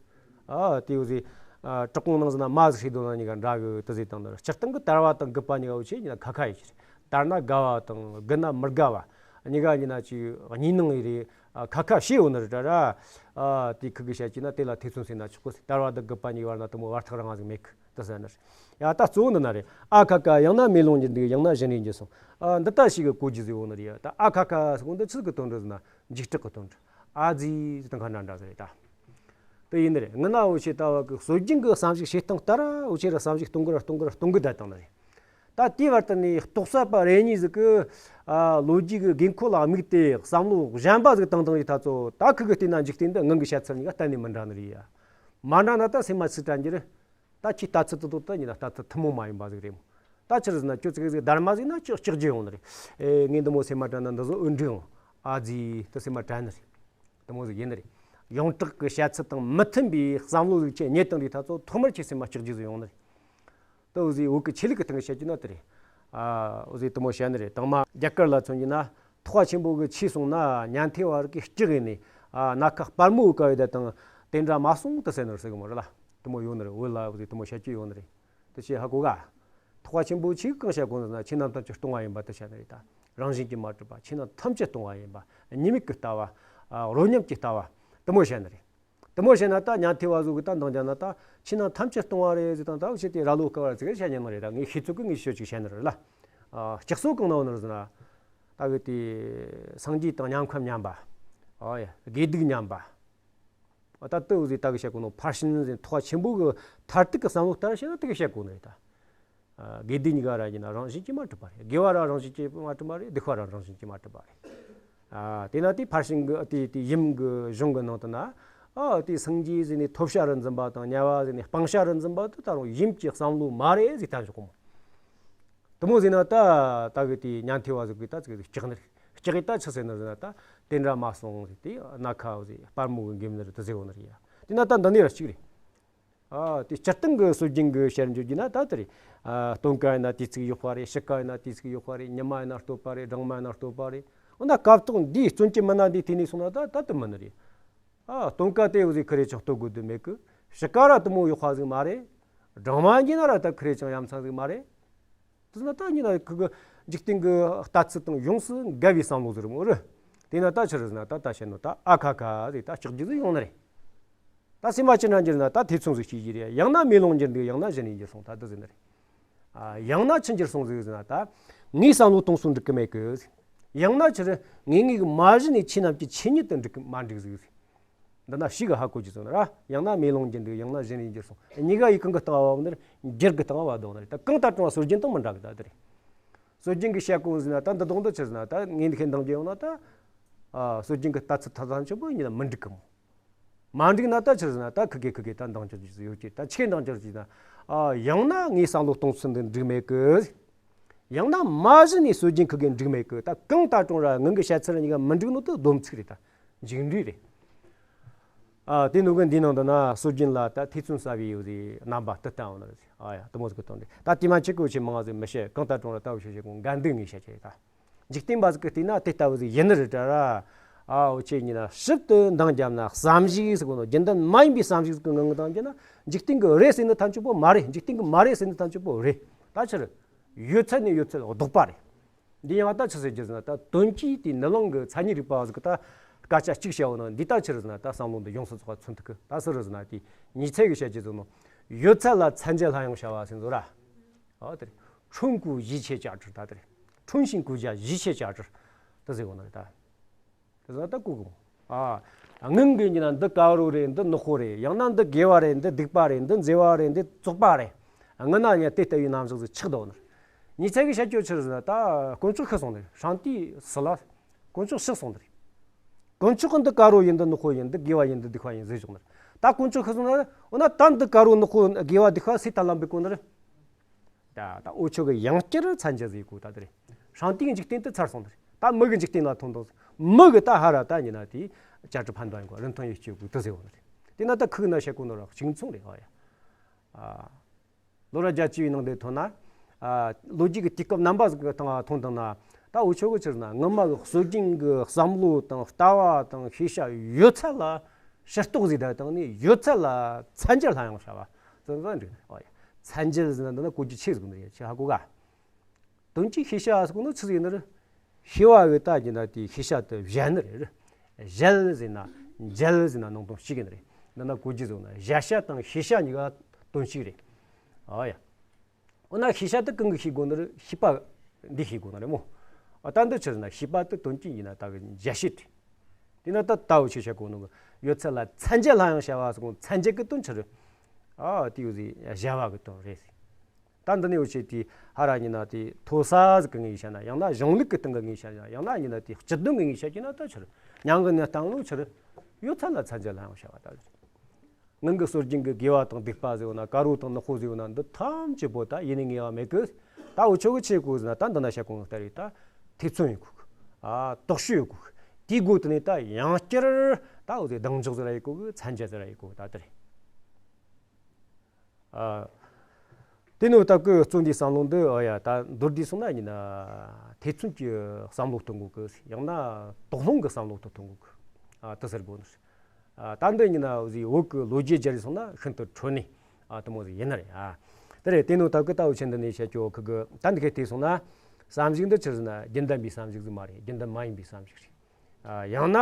ཨ་དེ་འུ་ཟིག་ཨ་བྲག་ཁུང་ནང་ཟིན་ན་མ་ཟིག་ཤི་དོ་ན་གཉིས་ཀ་འདྲ་གི་དེ་ཟེར་བཏང་ནི་རེད། སྤྱིར་བཏང་གི་དར་བ་དང་རྒུད་པ་གཉིས་ཀ་འུ་ཆོས་གཉིས་ཀ་ཁ་ཁ་ཡེ་ཤེས་རེད། དར་ན་དགའ་བ་དང་རྒུད་ན་མི་དགའ་བ། གཉིས་ཀ་གཉིས་ན་ཅིག་གཉིས་སྣང་ཡེ་རེད། ཨ་ཁ་ཁ་ཤས་ཡོད་ནི་རེད་དྲ་ར། ཨ་དེ་ཁི་གེ་བཤད་ཀྱི་ན་དེ་ལ་ཐེ་ཚོམ་ཟད་ན་ཆོག་གི། དར་བ་དང་རྒུད་པ་གཉིས་བར་ན་དེ་མོ་བར་ཐག་རིང་ཟིག་མེད་གི་དེ་ཟེར་ནི་རེད། ཡ་ད་གཙོ་བོ་འདི་ན་རེད། ཨ་ཁ་ཁ་ཡང་ན་མེ་ལོང་གི་འདུག། ཡང་ན་བཞིན་རས་ཀྱི་གསུང་། ཨ་འདི་ལྟ་ཞིག་གི་གོ་རྒྱུ་ཟིག་ཡོད་ནི་རེད། ཡ་ད་ཨ་ཁ་ཁ་ཟེར་གོ་འདི་ཆི་ཟིག་གི་དོན་འགྲོ་ཟེར་ན་འཇིགས་སྐྲག་གི་དོན་འགྲོ། ཨ་ཙི་ཟེར་དང་ཁ་འདྲ་འདྲ་ཟིག་རེད་ད། དེ་ཡིན་ནི་རེད། སྔོན་ན་འུ་ཆོས་ལྟ་བ་གི་སྲོལ་རྒྱུན་གི་བསམ་གཞིག་བྱེད་སྟངས་ལྟར་འུ་ཆོས་ར་བསམ་གཞིག་གཏོང་གི་ར་གཏོང་གི་ར་གཏོང་གི་བསྡད་བཏང་ནི་རེད། ད་དེའི་བར་དུ་ནས་རྟོགས་པ་རེ་གཉིས་ཟིག་གི་ཨ་ལོ་རྒྱུས་ཀྱི་དགོས་མཁོ་ལ་དམིགས་ཏེ་བསམ་བློ་གཞན་པ་ཟིག་བཏང་བཏང་ཡོད་ད་ཚོ། ད་ཁི་གེ་བལྟས་ན་འཇིག་རྟེན་འདི་སྔོན་གྱི་བཤད་ཚུལ་གཉིས་ཀ་གཏན་ནས་མི་འདྲ་ནི་རེད་ཡ། མ་འདྲ་ན་ད་སེམས་མ་ཚིག་དྲན་རྒྱུ་རེད། ད་ཁྱེད་ལྟ་ཚུལ་དེ་དག་ད་ཡིན་ན་ལྟ་ཚུལ་ཐུན་མོང་མ་ཡིན་པ་ཟིག་རེད་མོ། ད་ཆི་རེད་ཟེར་ན་ཁྱོད་ཙི་གེ་ཟིག་སྡར་མ་ཟིག་ན་ཁྱོད་སྐྲག་རྒྱུ་ཡོང་ནི་རེད། ཨེ་ངས་འདི་མོ་སེམས་མ་དྲན་ན་འདི་ཟིག་འུ་འདྲི་ཡོང་། ཨ་ཙི་ད་སེམས་མ་དྲན་ནི་རེད། དེ་མོ་ཟིག་ཡིན་ནི་རེད། ཡོངས་གྲགས་ཀྱི་བཤད་ཚུལ་དང་མི་མཐུན་པའི་བསམ་བློ་ཟིག་ཁྱེད་རྙེད་བཏང་དུས་ད་ཚོ་ཐོག་མར་ཁྱེད་སེམས་མ་སྐྲག་རྒྱུ་ཟིག་ཡོང་ནི་རེད། ད་འུ་ཟིག་བོད་ཀྱི་ཆོས་ལུགས་ཀྱི་སྟེང་གི་བཤད་རྒྱུ་ན་དེ་རེད། ཨ་འུ་ཟིག་དེ་མོ་བཤད་ནི་རེད། དང་མ་རྒྱ་གར་ལ་མཚོན་རྒྱུ་ན་ཐེག་པ་ཆེན་པོ་གི་ཆོས་གསུངས་ན་ཉན་ཐོས་པ་རིགས་ཀྱིས་སྐྲག་ཡིན་ནས། ཨ་སྣ་ཁ་སྤར་མོ་བཀབ་ཡོད་ད་དང་དེ་འདྲ་མ་གསུངས་དེ་ཟེར་ནི་རེད་ཟེར་གི་མོ་རེད་ལ། དེ་མོ་ཡོད་ནི་རེད། བོད་ལ་དེ་དེ་མོ་བཤད་རྒྱུ་ཡོད་ནི་རེད། དེ་བྱས་ཧ་གོ་ག། ཐེག་པ་ཆེན་པོ་ཆོས་གང་བཤད་གོ་ནི་ཟེར་ན། ཆོས་རྣམས་ཐམས་ཅད་སྟོང་པ་ཡིན་པ་དེ་བཤད་ནི་རེད་ད། རང་བཞིན་གྱིས་མ་གྲུབ་པ། ཆོས་རྣམས་ཐམས་ཅད་སྟོང་པ་ཡིན་པ། གཉིས་མེད་ཀྱི་ལྟ་བ། རོ་སྙོམས་ཀྱི་ལྟ་བ། དེ་མོ་བཤད་ནི་རེད། དེ་མོ་བཤད་ན་ད་ཉན་ཐོས་པ་ཟིག་གིས་ད་འདང་རྒྱབ་ན། ད་ཆོས་རྣམས་ཐམས་ཅད་སྟོང་པ་རེད་ཟེར་དང་། ད་བཤད་དེ་ར་ལོ་སྐོར་བ་ཟིག་གིས་བཤད་ཉན་ནི་རེད་ད། ངས་ཤེས་ཚོད་གིས་ངས་ཤོད་ཅིག་བཤད་ནི་རེད་ལ། ཨ། སྐྱག་གསོ་གང་ན་ཡོད་ནི་རེད་ཟེར་ན། ད་གི་དེ་སངས་རྒྱས་དང་དམྱལ་ཁམས་མཉམ་པ། ཨ་ཡ། དགེ་སྡིག་མཉམ་པ། ད་དེ་ཟིག་ད་གི་བཤད་གོ་ནོ། ཕར་ཕྱིན་ཟེར་ཐེག་པ་ཆེན་པོ་གི་མཐར་ཐུག་གི་བསམ་བློ་ལྟར་བཤད་ན་དེ་གི་བཤད་གོ་ནི་རེད་ད། ཨ། དགེ་སྡིག་གཉིས་ཀ་ར་ཡིན་ན་རང་བཞིན་གྱིས་མ་གྲུབ་པ་རེད། དགེ་བ་ར་རང་བཞིན་གྱིས་མ་གྲུབ་པ་རེད། སྡིག་པ་ར་རང་བཞིན་གྱིས་མ་གྲུབ་པ་རེད། ཨ། དེས་ན་དེ་ཕར་ཕྱིན་གྱི་དེ་དེ་ཡུམ་གྱི་གཞུང་གི་ནང་དུ་ན། ཨ། དེ་སངས་རྒྱས་ཟེར་ནས་ཐོབ་བྱ་རུ་འཛིན་པ་དང་། དམྱལ་བ་ཟེར་ནས་སྤང་བྱ་རུ་འཛིན་པ་དེ་ད་རུང་ཡུམ་གྱི་བསམ་བློ་མ་རེད་ཟེར་ད་འཇོག་གོ་མོ། དེ་མོ་ཟེར་ན་ད་ད་གི་དེ་ཉན་ཐོས་པ་ཟིག་གིས་ད་ཅིག་སྐྱག་ནི་རེད། སྐྱག་གི་ད་ཆི་ཟེར་ནི་ཟེར་ན། ད་དེ་འདྲ་མ་སོང་ཟེར། དེ་སྣ་ཁ་ཟེར་སྤར་མོ་གིས་འགེམས་ནི་རེད། དེ་ཟེར་གོ་ནི་རེད་ཡ། དེས་ན་ད་འདི་ནས་ར་གཅིག་རེད། ཨ། དེ་སྤྱིར་བཏང་གི་སྲོལ་རྒྱུན་གྱི་བཤད་རྒྱུ་བརྒྱུད་ན་ད་དེ་རེད། ཨ། སྟོན་ཀ་ཡིན་ན་དུས་ཚིགས་ཡོད་པ་རེད། དཔྱིད་ཀ་ཡིན་ན་དུས་ཚིགས་ཡོད་པ་རེད། ཉི་མ་ཡིན་ན་བསྟོད་པ་རེད། སྦྲང་མ་ཡིན་ན་བསྟོད་པ་རེད། འོ་ན་སྐབས་ཐོག་འདིའི་བརྩོན་གྱི་མི་སྣ་འདི་དེ་ནས་སོང་ན་ད་ད་དེ་མིན་ནི་རེད། ཨ། སྟོན་ཀ་དེ་འོ་ཟིག་ཁི་རེ་ཅང་བསྟོད་དགོས་དོན་མེད་གི། དཔྱིད་ཀ་ར་དེ་མོ་ཡོད་པ་ཟིག་མ་རེད། སྦྲང་མ་ཡིན་ན་ར་ད་ཁི་རེ་ཅང་ཡ་མཚན་ཟིག་མ་རེད། དེ་ན་ད་ཡིན་ན་ཁི་གི་འཇིག་རྟེན་གྱི་ལྟ་ཚུལ་དང་ཡོངས་སུ་འགལ་བའི་བསམ་བློ་ཟིག་རེད་མོ་རེད། དེས་ན་ད་ཆི་རེད་ཟེར་ན། ད་ད་བཤད་ནོ་ད་ཨ་ཁ་ཁ་ཟིག་ད་སྐྱག་རྒྱུ་ཟིག་ཡོང་ནི་རེད། ད་སེམས་པ་ཅི་འདྲ་འགྱུར་ན། ད་ཐེ་ཚོམ་ཟིག་སྐྱེ་རྒྱུ་རེད། ཡང་ན་མེ་ལོང་འགྱུར་འདུག་ཡང་ན་གཞི་ནས་འགྱུར་སོང་། ད་འདི་ཟེར་ནི་རེད། ཨ། ཡང་ན་ཆི་འགྱུར་སོང་ཟིག་ཟེར་ན། ད་ངའི་བསམ་བློ་གཏོང་སོང་འགྲིག་གི་མེད་གི། ཡང་ན་ཆི་རེད། ངེས་ངེས་ཀྱི་མ་གཞི་ནས་ཆོས་རྣམས་ཀྱི་ཆོས་ཉིད་དུ་འགྲིག་གི་མ་འགྲིག་ཟིག་ཟེར། འདི་ན་ཞིག་གི་ཧ་གོ་རྒྱུ་ཟིག་ནི་ར། ཡང་ན་མེ་ལོང་འགྱུར་འདུག་ཡང་ན་གཞི་ནས་འགྱུར་སོང་། གཉིས་ཀ་ཡི་གང་གི་སྟེང་བ་བབ་ནི་རེད། འགྱུར་གི་སྟེང་བ་བབ་འདུག་ནི་རེད། ད་གང་ལྟར་ཀྲུང་བ་སྲོལ་རྒྱུན་དང་མི་འདྲ་གི། ད་དེ་རེད། སྲོལ་རྒྱུན་གྱི་བཤད་གོ་ཟིག་ན། ད་འདི་དོང་དུ་ཆི་ཟིག་ན། ད་ངས་འདི་ཁའི་འདང་རྒྱུ་ཡོང་ན། ད། ཨ། སྲོལ་རྒྱུན་གྱི་ལྟ་ཚུལ་ཐ་ཐམ་ཆེན་པོ་ཡིན་ན་མི་འགྲིག་གི་མོ། མ་འགྲིག་ན་ད་ཆི་ཟིག་ན། ད་ཁི་གེ་ཁི་གེ་ད་འདང་རྒྱག་རྒྱུ་ཟིག་ཡོད་ཀྱི། ད་ཆི་གེ་འདང་རྒྱག་རྒྱུ་ན། ཨ། ཡང་ན་ངའི་བསམ་བློ་གཏོང་ཚུལ་འདི་འགྲིག་མེད་གི། ཡང་ན་མ་གཞི་ནས་སྲོལ་རྒྱུན་ཁི་གེ་འགྲིག་མེད་གི། ད་གང་ལྟར་ཀྲུང་ར་ངང་གི་བཤད་ཚུལ་གཉིས་ཀ་མི་འགྲིག་ནོ་དེ་སྡོམ་ཚིག་རེད། ད་མཇུག་འབྲས་རེད། ཨ། དེ་ནོ་གི་འདི་ནང་དུ་ན་སྲོལ་རྒྱུན་ལ་ད་ཐེ་ཚོམ་ཟ་བའི་ཡོད་ཟིག་རྣམ་པ་དེ་བསྟན་འོང་ནི་རེད། ཨ་ཡ། དེ་མོ་ཟིག་གི་དོན་རེད། ད་དེ་མ་ཆི་གོ་ཆེ་མང་ཟིག་མི་བཤད། གང་ལྟར་ཀྲུང་ར་ལྟ་བུ་བཤད་བཤད་གོ་འགལ་འདུ་ངས་བཤད་ཀྱི་རེད། ད་འཇིག་རྟེན་པ་ཟིག་གིས་བལྟས་ན་དེ་ལྟ་བུ་ཟིག་ཡིན་ནི་རེད་དྲ་ར། ཨ། འུ་ཆོས་ཡིན་ན་ཞིབ་ཏུ་འདང་བརྒྱབ་ན། བསམ་གཞིག་ཟེར་གོ་ནོ། རྒྱུན་ལྡན་མ་ཡིན་པའི་བསམ་གཞིག་ཟིག་གི་ངང་ངི་འདང་རྒྱབ་ན། འཇིག་རྟེན་གྱི་རེད་ཟེར་ནི་ཐམས་ཅད་པོ་མ་རེད། འཇིག་རྟེན་གྱི་མ་རེད་ཟེར་ནི་ཐམས་ཅད་པོ་རེད། ད་ཆི་རེད། ཡོད་ཚད་ནས་ཡོད་ཚད་ལྡོག་པ་རེད། འདི་ཡང་ད་ཆི་ཟེར་རྒྱུ་ཟེར་ན། ད་དོན་གྱིས་དེ་ནི་ལུང་གི་མཚན་ཉིད་རིག་པ་ཟིག་གི་ད་སྐད་ཆ་གཅིག་བཤད་འོང་ན། འདི་ད་ཆི་རེད་ཟེར་ན། ད་བསམ་བློ་འདི་ཡོངས་སུ་རྫོགས་པ་མཚོན་ཐུབ་གི། ད་སུ་རེད་ཟེར་ན། དེ་ཉི་ཚེ་གིས་བཤད་རྒྱུ་ཟིག་ནོ། ཡོད་ཚད་ལ་མཚན་བརྗོད་སླར་ཡང་བྱ་བ་ཟེར་ཟོ་ར། ཨོ་དེ་རེད། 春过一切价值། ད་དེ་རེད། 春醒过一切价值། ད་ཟེར་གོ་ནི་རེད་ད། དེ་ཟེར་ད་གོ་གི་མོ། ཨ། སྔོན་གྱི་ཡིན་ན་འདི་དཀར་པོ་རེད། འདི་ནག་པོ་རེད། ཡང་ན་འདི་དགེ་བ་རེད། འདི་སྡིག་པ་རེད། འདི་མཛེས་པ་རེད། འདི་བཙོག་པ་རེད། སྔོན་ན་ཡང་དེ་ལྟ་བུའི་རྣམ་གཞག་ཟིག་ཆགས་འདུག་ནི། ཉི་ཚེ་གིས་བཤད་རྒྱུ་ཆི་རེད་ཟེར་ན། ད་དཀོན་མཆོག་ཤི་སོང་ནི་རེད། 上帝死了། དཀོན་མཆོག་ཤི་སོང་ནི་རེད། དཀོན་མཆོག་གིས་འདི་དཀར་པོ་ཡིན། འདི་ནག་པོ་ཡིན། འདི་དགེ་བ་ཡིན། འདི་སྡིག་པ་ཡིན་ཟེར་བཞག་ནི་རེད། ད་དཀོན་མཆོག་ཤི་སོང་ན། འོ་ན་ད་འདི་དཀར་པོ་ནག་པོ་དགེ་བ་སྡིག་པ་སུས་ད་ལམ་པའི་གོ་ནི་རེད། ད་ད་འུ་ཆོ་གི་ཡང་བསྐྱར་མཚན་བརྗོད་ཟིག་གོ། ད་དེ་རེད། 上帝གི་འཇིག་རྟེན་དེ་ཚར་སོང་ནི་རེད། ད་མི་གི་འཇིག་རྟེན་ལ་ཐོན་འདུག་མི་གི་ད་ཧ་ར་ད་ཡིན་ན་དེ་价值判断གོ། 人同于九股 དེ་ཟེར་གོ་ནི་རེད། དེ་ན་ད་ཁུག་ན་བཤད་གོ་ནོ་ར་གཅིག་མཚུངས་རེད། ཨ་ཡ། ཨ། ལོ་རབས་བརྒྱད་ཅུ་བའི་ནང་དེ་ཐོན་ན། ཨ། ལོ་རྒྱུས་ཀྱི་དུས་སྐབས་རྣམ་པ་ཟིག་གི་སྟེང་ཐོན་བཏང་ན། ད་འུ་ཆོ་གི་ཆི་རེད་ཟེར་ན། སྔོན་མ་གི་སྲོལ་རྒྱུན་གི་བསམ་བློ་དང་ལྟ་བ་དང་ཤེས་བྱ་ཡོད་ཚད་ལ་ཕྱིར་རྟོག་ཟིག་བཏང་ནས། ཡོད་ཚད་ལ་མཚན་བརྗོད་སླར་ཡང་བྱ་བ་ཟེར་ན་འགྲིག་ནི་རེད། ཨོ་ཡ། མཚན་བརྗོད་ཟེར་ན་འདི་ན་གོ་རྒྱུ་ཆེ་ཟིག་འདུག་ཡ། ཁྱེད་ཧ་གོ་ག། དོན་གྱིས་ཤེས་བྱ་ཟེར་གོ་ནོ་ཆི་ཟིག་ཡིན་ནི་རེད། ཤེས་པ་གིས་ད་ཡིན་ན་དེ་ཤེས་བྱ་དེ་བཞེད་ནི་རེད། བཞེད་ཟེར་ན་འཇལ་ཟེར་ན་ནང་དོན་གཅིག་ཡིན་ནི་རེད། འདི་ན་གོ་རྒྱུ་ཟིག་ན། བཞེད་བྱ་དང་ཤེས་བྱ་གཉིས་ཀ་དོན་གཅིག་རེད། ཨོ་ཡ། འོ་ན་ཤེས་བྱ་དེ་གང་གིས་ཤེས་དགོས་ནི་རེད། ཤེས་པ་འདིས་ཤེས་དགོས་ནི་རེད་མོ། ཨ། ད་འདི་ཆི་ཟེར་ན། ཤེས་པ་དེ་དོན་གྱིས་ཡིན་ན་ད་གི་འཇལ་བྱེད་རེད། དེ་ན་ད་ལྟ་བུ་ཆི་བཤད་གོ་ནོ་གི། ཡོད་ཚད་ལ་མཚན་བརྗོད་སླར་ཡང་བྱ་བ་ཟེར་གོ། མཚན་བརྗོད་གི་དོན་ཆི་རེད། ཨ། དེ་ཡོད་ཟིག་བྱ་བ་གི་དོན་རེད་ཟེར། ད་འདི་ནས་འུ་ཆོས་དེ་ཧ་ར་ཡིན་ན་དེ་མཐོ་ས་ཟིག་གི་ངོས་བཤད་ན། ཡང་ན་གཞུང་ལུགས་ཀྱི་སྟེང་གི་ངོས་བཤད་ན། ཡང་ན་ཡིན་ན་དེ་སྤྱི་དོན་གྱི་ངོས་བཤད་རྒྱུ་ན། ད་ཆི་རེད། མྱང་གི་ནི་སྟེང་ལོ་ཆི་རེད། ཡོད་ཚད་ལ་མཚན་བརྗོད་སླར་ཡང་བྱ་བ་ད་རེད། སྔོན་གྱི་སྲོལ་རྒྱུན་གྱི་དགེ་བ་དང་སྡིག་པ་ཟེར་བ་ན། དཀར་པོ་དང་ནག་པོ་ཟེར་བ་ན། འདི་ཐམས་ཅད་པོ་ད་ཡེ་ནས་ངེས་པ་མེད་གི། ད་འུ་ཆོ་གི་ཆི་དགོས་ཟེར་ན། ད་འདི་ན་བཤད་གོ་ནོ་ལྟར་རེད། ད་ཐེ་ཚོམ་ཡོད་དགོས་གི། ཨ། དོགས་གཅོད་ཡོད་དགོས་གི། དེའི་སྒོ་དེ་ནས་ད་ཡང་བསྐྱར་ད་འུ་ཚོས་གདེང་འཇོག་ཟེར་ར་ཡེད་དགོས་གི། མཚན་བརྗོད་ཟེར་ར་ཡེད་དགོས་གི། ད་དེ་རེད། ཨ། དེ་ནས་ད་གི་རྩོམ་འདིའི་བསམ་བློ་འདི། ཨ་ཡ། ད་མདོར་བསྡུས་སོང་ན་ཡིན་ན། ཐེ་ཚོམ་གྱི་བསམ་བློ་གཏོང་དགོས་གི། ཡང་ན་དོགས་སློང་གི་བསམ་བློ་དེ་གཏོང་དགོས་གི། ཨ། དེ་ཟེར་དགོས་ནི། ཨ། ད་འདི་ཡིན་ན་འུ་ཚོས་བོད་ཀྱི་ལོ་རྒྱུས་སྦྱར་སོང་ན་ཤིན་ཏུ་འཕྲོད་ནས། ཨ་དེ་མོ་ཟིག་ཡིན་ནི་རེད། ཨ་དེ་རེད། དེ་ནོ་ད་གི་ད་འུ་ཆེན་འདི་ནས་བཤད་ཀྱོ་ཁི་གི་ད་འདི་གའི་དེ་སོང་ན་བསམ་གཞིག་འདི་ཆི་ཟེར་ན་རྒྱུན་ལྡན་པའི་བསམ་གཞིག་ཟིག་མ་རེད། རྒྱུན་ལྡན་མ་ཡིན་པའི་བསམ་གཞིག་རེད། ཨ་ཡང་ན་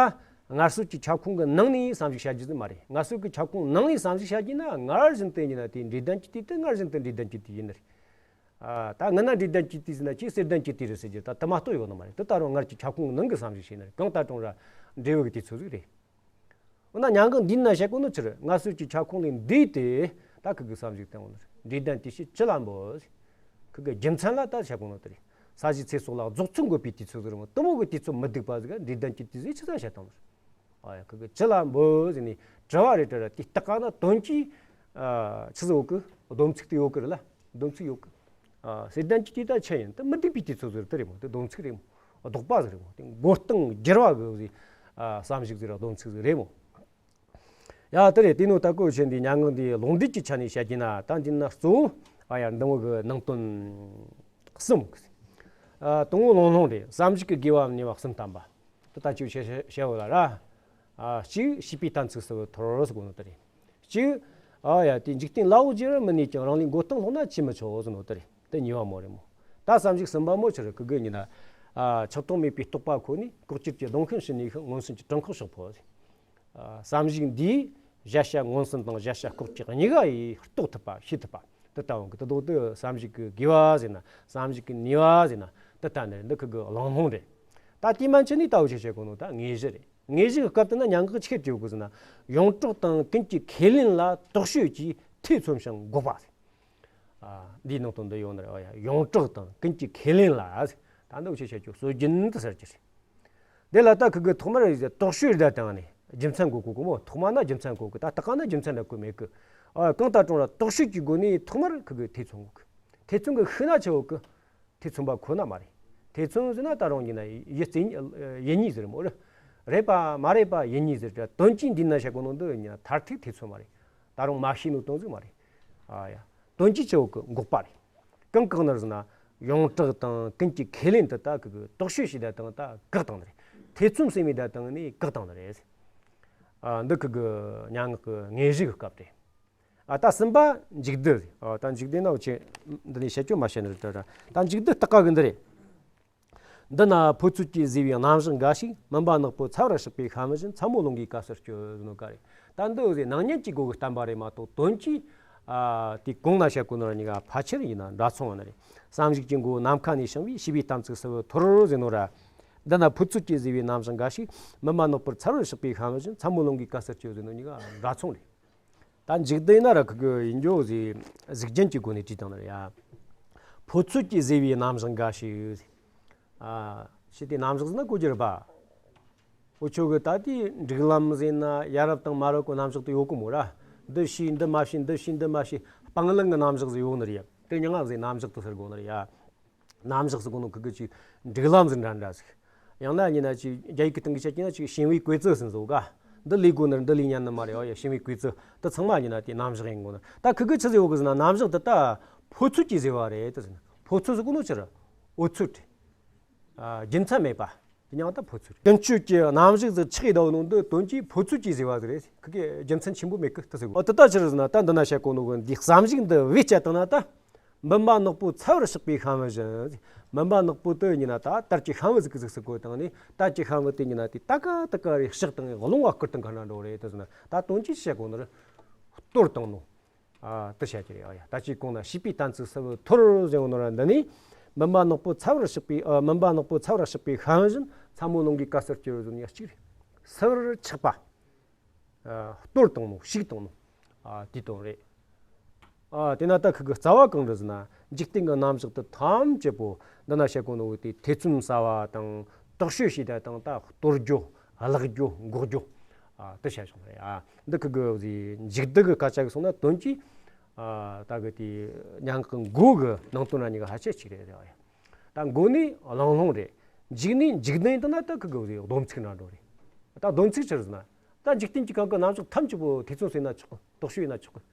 སྔར་སྲོལ་གྱི་ཁྱབ་ཁོངས་ཀྱི་ནང་ནས་བསམ་གཞིག་བྱ་རྒྱུ་ཟིག་མ་རེད། སྔར་སྲོལ་གྱི་ཁྱབ་ཁོངས་ནང་ནས་བསམ་གཞིག་བྱ་རྒྱུ་ན་སྔར་བཞིན་དུ་ཡིན་ན་དེ་འབྲས་ལྡན་གྱི་དུས་དེ་སྔར་བཞིན་དུ་འབྲས་ལྡན་གྱི་དུས་ཡིན་ནི་རེད། ཨ་ད་སྔ་ན་འབྲས་ལྡན་གྱི་དུས་ཟེར་ན་ཅིག་གསེར་ལྡན་གྱི་དུས་རེད་ཟེར་རྒྱུ་ད་དུ་མ་གཏོགས་ཡོད་ནི་མ་རེད། དེ་ད་རུང་སྔར་གྱི་ཁྱབ་ཁོངས་ནང་གི་བསམ་གཞིག་བྱས་ནི་རེད། གང་ལྟར་ཀྲུང་ར་འབྲས་བུ་གི་དུས་ཚོད་ཟིག་རེད། འོ་ན་མྱང་གི་འདི་ན་བཤད་གོ་ནོ་ཆི་རེད། སྔར་སྲོལ་གྱི་ཁྱབ་ཁོངས་ལས་འདས་ཏེ་ད་ཁི་གི་བསམ་གཞིག་བཏང་ནོ་རེད། འབྲས་ལྡན་དུས་ཕྱིས་ཅི་ལ་འབོད། ཁི་གི་རྒྱུ་མཚན་ལ་ད་བཤད་གོ་ནོ་དེ་རེད། ས་གཞི་ཚེ་སྲོག་ལ་རྫོགས་ཚོད་འགོད་པའི་དུས་ཚོད་ཟིག་རེད་མོ། དེ་མོ་གི་དུས་ཚོད་མི་སྡུག་པ་ཟིག་ག་འབྲས་ལྡན་གྱི་དུས་ཟིག་ཆི་ཟིག་བཤད་བཏང་ནོ་རེད། ཨ་ཡ་ཁི་གི་ཅི་ལ་འབོད་ཟེར་ནས་དྲི་བ་རེ་དྲི་ར་དེ་སྟག་ག་ན་དོན་གྱིས་ཨ་ཆི་ཟིག་ཡོད་གི། སྡོམ་ཚིག་དེ་ཡོད་གི་རེད་ལ། སྡོམ་ཚིག་ཡོད་གི། ཨ་གསེར་ལྡན་གྱི་དུས་ད་ཆི་ཡིན། ད་མི་སྡུག་པའི་དུས་ཚོད་ཟིག་དེ་རེད་མོ། དེ་སྡོམ་ཚིག་རེད་མོ། ལྡོག་པ་ཟིག་རེད་མོ། དེ་མགོ་རྟིང་བསྒྱུར་བ་གི་ཟིག་ཨ་བསམ་གཞིག་ཟིག་ར་སྡོམ་ཚིག་ཟིག་རེད་མོ། ཡ་དེ་རེད། དེ་ནོ་ད་གོ་ཆེན་འདི་མྱ་ངན་འདི་ལུང་འདྲེན་གྱི་ཆ་ནས་བཤད་རྒྱུ་ན་ད་འདི་ན་གཙོ་བོ་ཨ་ཡ་འདི་མོ་གི་ནང་དོན་གསུམ། ཨ་དང་པོ་ལུང་ལུང་རེད། བསམ་གཞིག་གི་དགེ་བའམ་ནུས་པ་གསུམ་བསྟན་པ། དེ་ད་ཅིག་བཤད་བཤད་བཤད་འོ་ལ་ར། ཨ་གཅིག་བྱིས་པའི་གཏན་ཚིགས་སུ་ཐོར་ཟེར་གོ་ནོ་དེ་རེད། གཅིག་ཨ་ཡ་དེ་འཇིག་རྟེན་ལ་འོ་བརྗེ་ར་མི་ནུས་ཀྱང་རང་ལུས་མགོ་རྟིང་སློག་ན་ཅི་མི་ཆོག་ཟེར་ནོ་དེ་རེད། དེ་གཉིས་པ་མོ་རེད་མོ། ད་བསམ་གཞིག་གསུམ་པ་མོ་ཆི་རེད། ཁི་གི་ཡིན་ན་ཨ་ཆགས་རྟོག་མེད་པའི་རྟོག་པ་ཁོ་ནས་ལྐོག་གྱུར་གྱི་གདོང་ཤིང་ཕྱི་ནས་ཤིང་མངོན་སུམ་གྱི་དྲང་ཁོག་ཕྱོགས་ཕོ། ཨ་བསམ་གཞིག་འདིས་གཞལ་བྱ་མངོན་སུམ་དང་གཞལ་བྱ་ལྐོག་གྱུར་གཉིས་ཀ་ཡིས་རྟོགས་ཐུབ་པ་ཤེས་ཐུབ་པ་དེ་ལྟ་བུ་གི་དེ་ལྡོག་དེ་བསམ་གཞིག་གི་དགེ་བ་ཟེར་ན་བསམ་གཞིག་གི་ནུས་པ་ཟེར་ན་དེ་ལྟ་ནི་འདི་ཁི་གི་གླེང་སློང་རེད། ད་དེ་མན་ཆད་ནས་ལྟ་བུ་ཞིག་བྱེད་དགོས་ནོ་ད་དངོས་གཞི་རེད། དངོས་གཞི་གི་སྐབས་དེ་ན་མྱ་ངན་ཆི་ཟེར་གོ་གི་ཟེར་ན་ཡོངས་གྲགས་དང་ཀུན་གྱི་ཁས་ལེན་ལ་དོགས་གཅོད་ཀྱིས་ཐེ་ཚོམ་ཞིང་འགོག་པ་ཟེར། ཨ་འདིའི་ནང་དོན་འདི་ཡོང་ནི་རེད། ཨ་ཡ་ཡོངས་གྲགས་དང་ཀུན་གྱི་ཁས་ལེན་ལ་ད་འདི་འུ་ཆོས་བཤད་རྒྱུ་སྲོལ་རྒྱུན་དུ་ཟེར་གྱི་རེད། དེ་ལ་ད་ཁི་གི་ཐོག་མར་དོགས་གཅོད་རེ་བཏང་ནས་རྒྱུ་མཚན་འགོད་གོ་གི་མོ། ཐོག་མ་ན་རྒྱུ་མཚན་འགོད་གི། ད་ད་ག་ན་རྒྱུ་མཚན་འདྲ་གོ་མེད་གི། ཨ་གང་ལྟར་ཀྲུང་ར་དོགས་གཅོད་ཀྱི་སྒོ་ནས་ཐོག་མར་ཁི་གི་ཐེ་ཚོམ་འགོད་གི། ཐེ་ཚོམ་གི་ཤུགས་ན་ཆེ་བོ་གི། ཐེ་ཚོམ་པ་ཁོ་ན་མ་རེད། ཐེ་ཚོམ་ཟེར་ན་ད་རུང་ཡིན་ན་ཡིད་རྩེ་ཡིད་གཉིས་ཟེར་མོ་རེད། རེད་པ་མ་རེད་པ་ཡིད་གཉིས་ཟེར་ཏེ་དོན་གྱིས་འདི་ན་བཤད་གོ་ནོ་འདི་ཡིན་ན་མཐར་ཐུག་ཐེ་ཚོམ་མ་རེད། ད་རུང་མ་ཤེས་ནོ་དོན་ཟིག་མ་རེད། ཨ་ཡ། དོན་གྱིས་ཆེ་བོ་གི་འགོག་པ་རེད། གང་བཀག་ནི་ཟེར་ན་ཡོངས་གྲགས་དང་ཀུན་གྱི་ཁས་ལེན་དུ་ད་གི་གི་དོགས་གཅོད་བྱས་ད་དང་ད་བཀག་བཏང་ནི་རེད། ཐེ་ཚོམ་ཟེར་མི་ད་དང་ནི་བཀག་བཏང་ནི་རེད། ཨ་འདི་གི་གི་མྱ་ངན་གི་དངོས་གཞི་གི་སྐབས་རེད། ཨ་ད་གསུམ་པ་མཇུག་བསྡུ། ཨ་ད་མཇུག་བསྡུ་ན་འུ་ཆོས་འདི་ནས་བཤད་རྒྱུ་མ་བཤད་ནི་རེད་ད། ད་མཇུག་བསྡུ་སྟག་ག་གི་འདི་རེད། འདི་ན་ཕོ་ཚོད་ཀྱིས་བཟོས་པའི་རྣམ་གཞག་འགའ་ཞིག་མུན་པ་ནག་པོ་ཚ་བར་གཤེགས་པའི་ཤ་མི་བཞིན་མཚན་མོ་རླུང་གིས་ག་སར་སྐྱོལ་ནོ་ག་རེད། ད་འདི་འོ་ཟེ་ནང་ཉིད་ཀྱི་སྒོ་གི་བསྟན་པ་རེད་མ་གཏོགས་དོན་གྱིས་ཨ་དེ་གོང་ན་བཤད་གོ་ནོ་ར་གཉིས་ཀ་ཕལ་ཆེར་ཡིན་ན་འདྲ་མཚུངས་པ་ནི་རེད། བསམ་གཞིག་གི་མགོ་ནམ་མཁའ་ནས་བྱིང་བའི་བྱིས་པའི་གཏམ་ཚིག་སུ་ཐོར་ཟེར་ནོ་ར། འདི་ན་ཕོ་ཚོད་ཀྱིས་བཟོས་པའི་རྣམ་གཞག་འགའ་ཞིག་མུན་པ་ནག་པོར་ཚ་བར་གཤེགས་པའི་ཤ་མི་བཞིན་མཚན་མོ་རླུང་གིས་ག་སར་སྐྱོལ་ཟེར་ནོ་གཉིས་ཀ་འདྲ་མཚུངས་རེད། ད་མཇུག་བསྡུ་ཡིན་ན་ར་ཁི་གི་ཡིན་རྒྱུ་ཟེ་གཟུགས་རྒྱན་གྱི་སྒོ་ནས་བྲིས་བཏང་ནི་རེད་ཡ། ཕོ་ཚོད་ཀྱིས་བཟོས་པའི་རྣམ་གཞག་འགའ་ཞིག་ཨ་ཞེས་དེ་རྣམ་གཞག་ཟེར་ན་གོ་རྒྱུ་རེད་པ། འུ་ཆོ་གི་ད་དེའི་སྒྲིག་ལམ་ཟེར་ན་ཡ་རབས་དང་མ་རབས་ཀྱི་རྣམ་གཞག་དེ་ཡོད་གི་མོ་ར། འདི་བྱས་འདི་མ་བྱས་འདི་བྱས་འདི་མ་བྱས་སྤང་བླང་གི་རྣམ་གཞག་ཟེ་ཡོད་ནི་རེད་ཡ། དེ་མྱིང་ང་ཟེ་རྣམ་གཞག་དེ་ཟེར་དགོས་ནི་རེད་ཡ། རྣམ་གཞག་ཟེར་གོ་ནོ་ཁི་གི་ཅིག་སྒྲིག་ལམ་ཟེར་འདྲ་འདྲ་ཟིག་ཡང་ན་ཡིན་ན་ཅིག་རྒྱ་ཡིག་གི་སྟེང་གི་བཤད་ཀྱི་ན་ཅིག་行为规则ཟེར་ཟོ་ག་འདི་ལས་དགོས་ནི་འདི་ལས་ཉན་ནི་མ་རེད། ཨོ་ཡ་行为规则དེ་ཚང་མ་ཡིན་ན་དེ་རྣམ་གཞག་ཡིན་དགོས་ནི། ད་ཁི་གི་ཆི་ཟེ་ཡོད་གི་ཟེར་ན་རྣམ་གཞག་དེ་ད་ཕོ་ཚོད་ཀྱིས་བཟོས་པ་རེད་དེ་ཟེར་ན། ཕོ་ཚོད་ཟེར་གོ་ནོ་ཅི་རེད། འོ་ཚོད་རེད། ཨ་རྒྱུ་མཚན་མེད་པ། དེ་མྱིང་ད་ཕོ་ཚོད་རེད། ཀུན་སྤྱོད་ཀྱི་རྣམ་གཞག་ཟེར་ཆགས་བསྡད་ནོ་འདི་དོན་གྱིས་ཕོ་ཚོད་ཀྱིས་བཟོས་པ་ཟིག་རེད། ཁི་གི་རྒྱུ་མཚན་ཆེན་པོ་མེད་གི་དེ་ཟེར་གོ། ཨོ་དེ་ད་ཆི་རེད་ཟེར་ན་ད་འདི་ན་བཤད་གོ་ནོ་གི་འདི་བསམ་གཞིག་འདི་བེད་སྤྱད་བཏང་ན་ད། མུན་པ་ནག་པོ་ཚ་བར་གཤེགས་པའི་ཤ་མི་བཞིན། མུན་པ་ནག་པོ་དེ་ཡིན་ན་ད་དར་གྱི་ཤ་མི་ཟིག་གི་ཟིག་སུ་བཀོད་བཏང་ནས་དར་གྱི་ཤ་མི་དེ་ཡིན་ན་དེ་ད་ག་ད་ག་རེ་གཤེགས་བཏང་རླུང་བ་བསྐུར་བཏང་ག་འདྲ་འགྲོ་རེད་དེ་ཟེར་ན། ད་དོན་གྱིས་བཤད་གོ་ནོ་རེད། གཏོར་བཏང་ནོ། ཨ་དེ་བཤད་ཀྱི་རེད། ཨ་ཡ་ད་ཅིག་གོང་ན་བྱིས་པའི་གཏན་ཚིགས་སུ་ཐོར་ཟེར་གོ་ནོ་ར་འདི་ནི། མུན་པ་ནག་པོ་ཚ་བར་གཤེགས་པའི་ཨ་མུན་པ་ནག་པོ་ཚ་བར་གཤེགས་པའི་ཤ་མི་བཞིན་མཚན་མོ་རླུང་གིས་ག་སར་སྐྱོལ་ཟེར་ནི་ཡ་གཅིག་རེད། སུ་བར་ཆགས་པ། ཨ་གཏོར་བཏང་ནོ་བཤིག་བཏང་ནོ། ཨ་དེ་དོན་རེད། ཨ་དེ་ན་ད་ཁི་གི་རྩ་བ་གང་རེད་ཟེར་ན་འཇིག་རྟེན་གྱི་རྣམ་གཞག་དེ་ཐམས་ཅད་པོ་འདི་ན་བཤད་གོ་ནོ་དེ་ཐེ་ཚོམ་ཟ་བ་དང་དོགས་གཅོད་བྱས་ད་དང་ད་གཏོར་རྒྱུ་བརླག་རྒྱུ་འགོག་རྒྱུ། ཨ་དེ་བྱ་བྱུང་རེད། ཨ་འདི་ཁི་གི་ཟེ་མཇུག་བསྡུ་གི་སྐད་ཆ་གི་སོང་ན་དོན་གྱིས་ཨ་ད་གི་དེ་མྱ་ངན་གི་མགོ་གི་ནང་དོན་ར་གཉིས་ཀ་ཕལ་ཆེར་གཅིག་རེད་རེད། ཨ་ཡ། ད་མགོ་ནས་གླེང་སློང་རེད། མཇུག་ནས་མཇུག་བསྡུ་ཡིན་ད་ན་ད་ཁི་གི་ཟེ་སྡོམ་ཚིག་འདྲ་འགྲོ་རེད། ད་སྡོམ་ཚིག་ཆི་རེད་ཟེར་ན། ད་འཇིག་རྟེན་གྱི་ཁམས་ཀྱི་རྣམ་གཞག་ཐམས་ཅད་པོ་ཐེ་ཚོམ་ཟ་ན་ཆོག་གི། དོགས་གཅོད་ཡིན་ན་ཆོག་གི།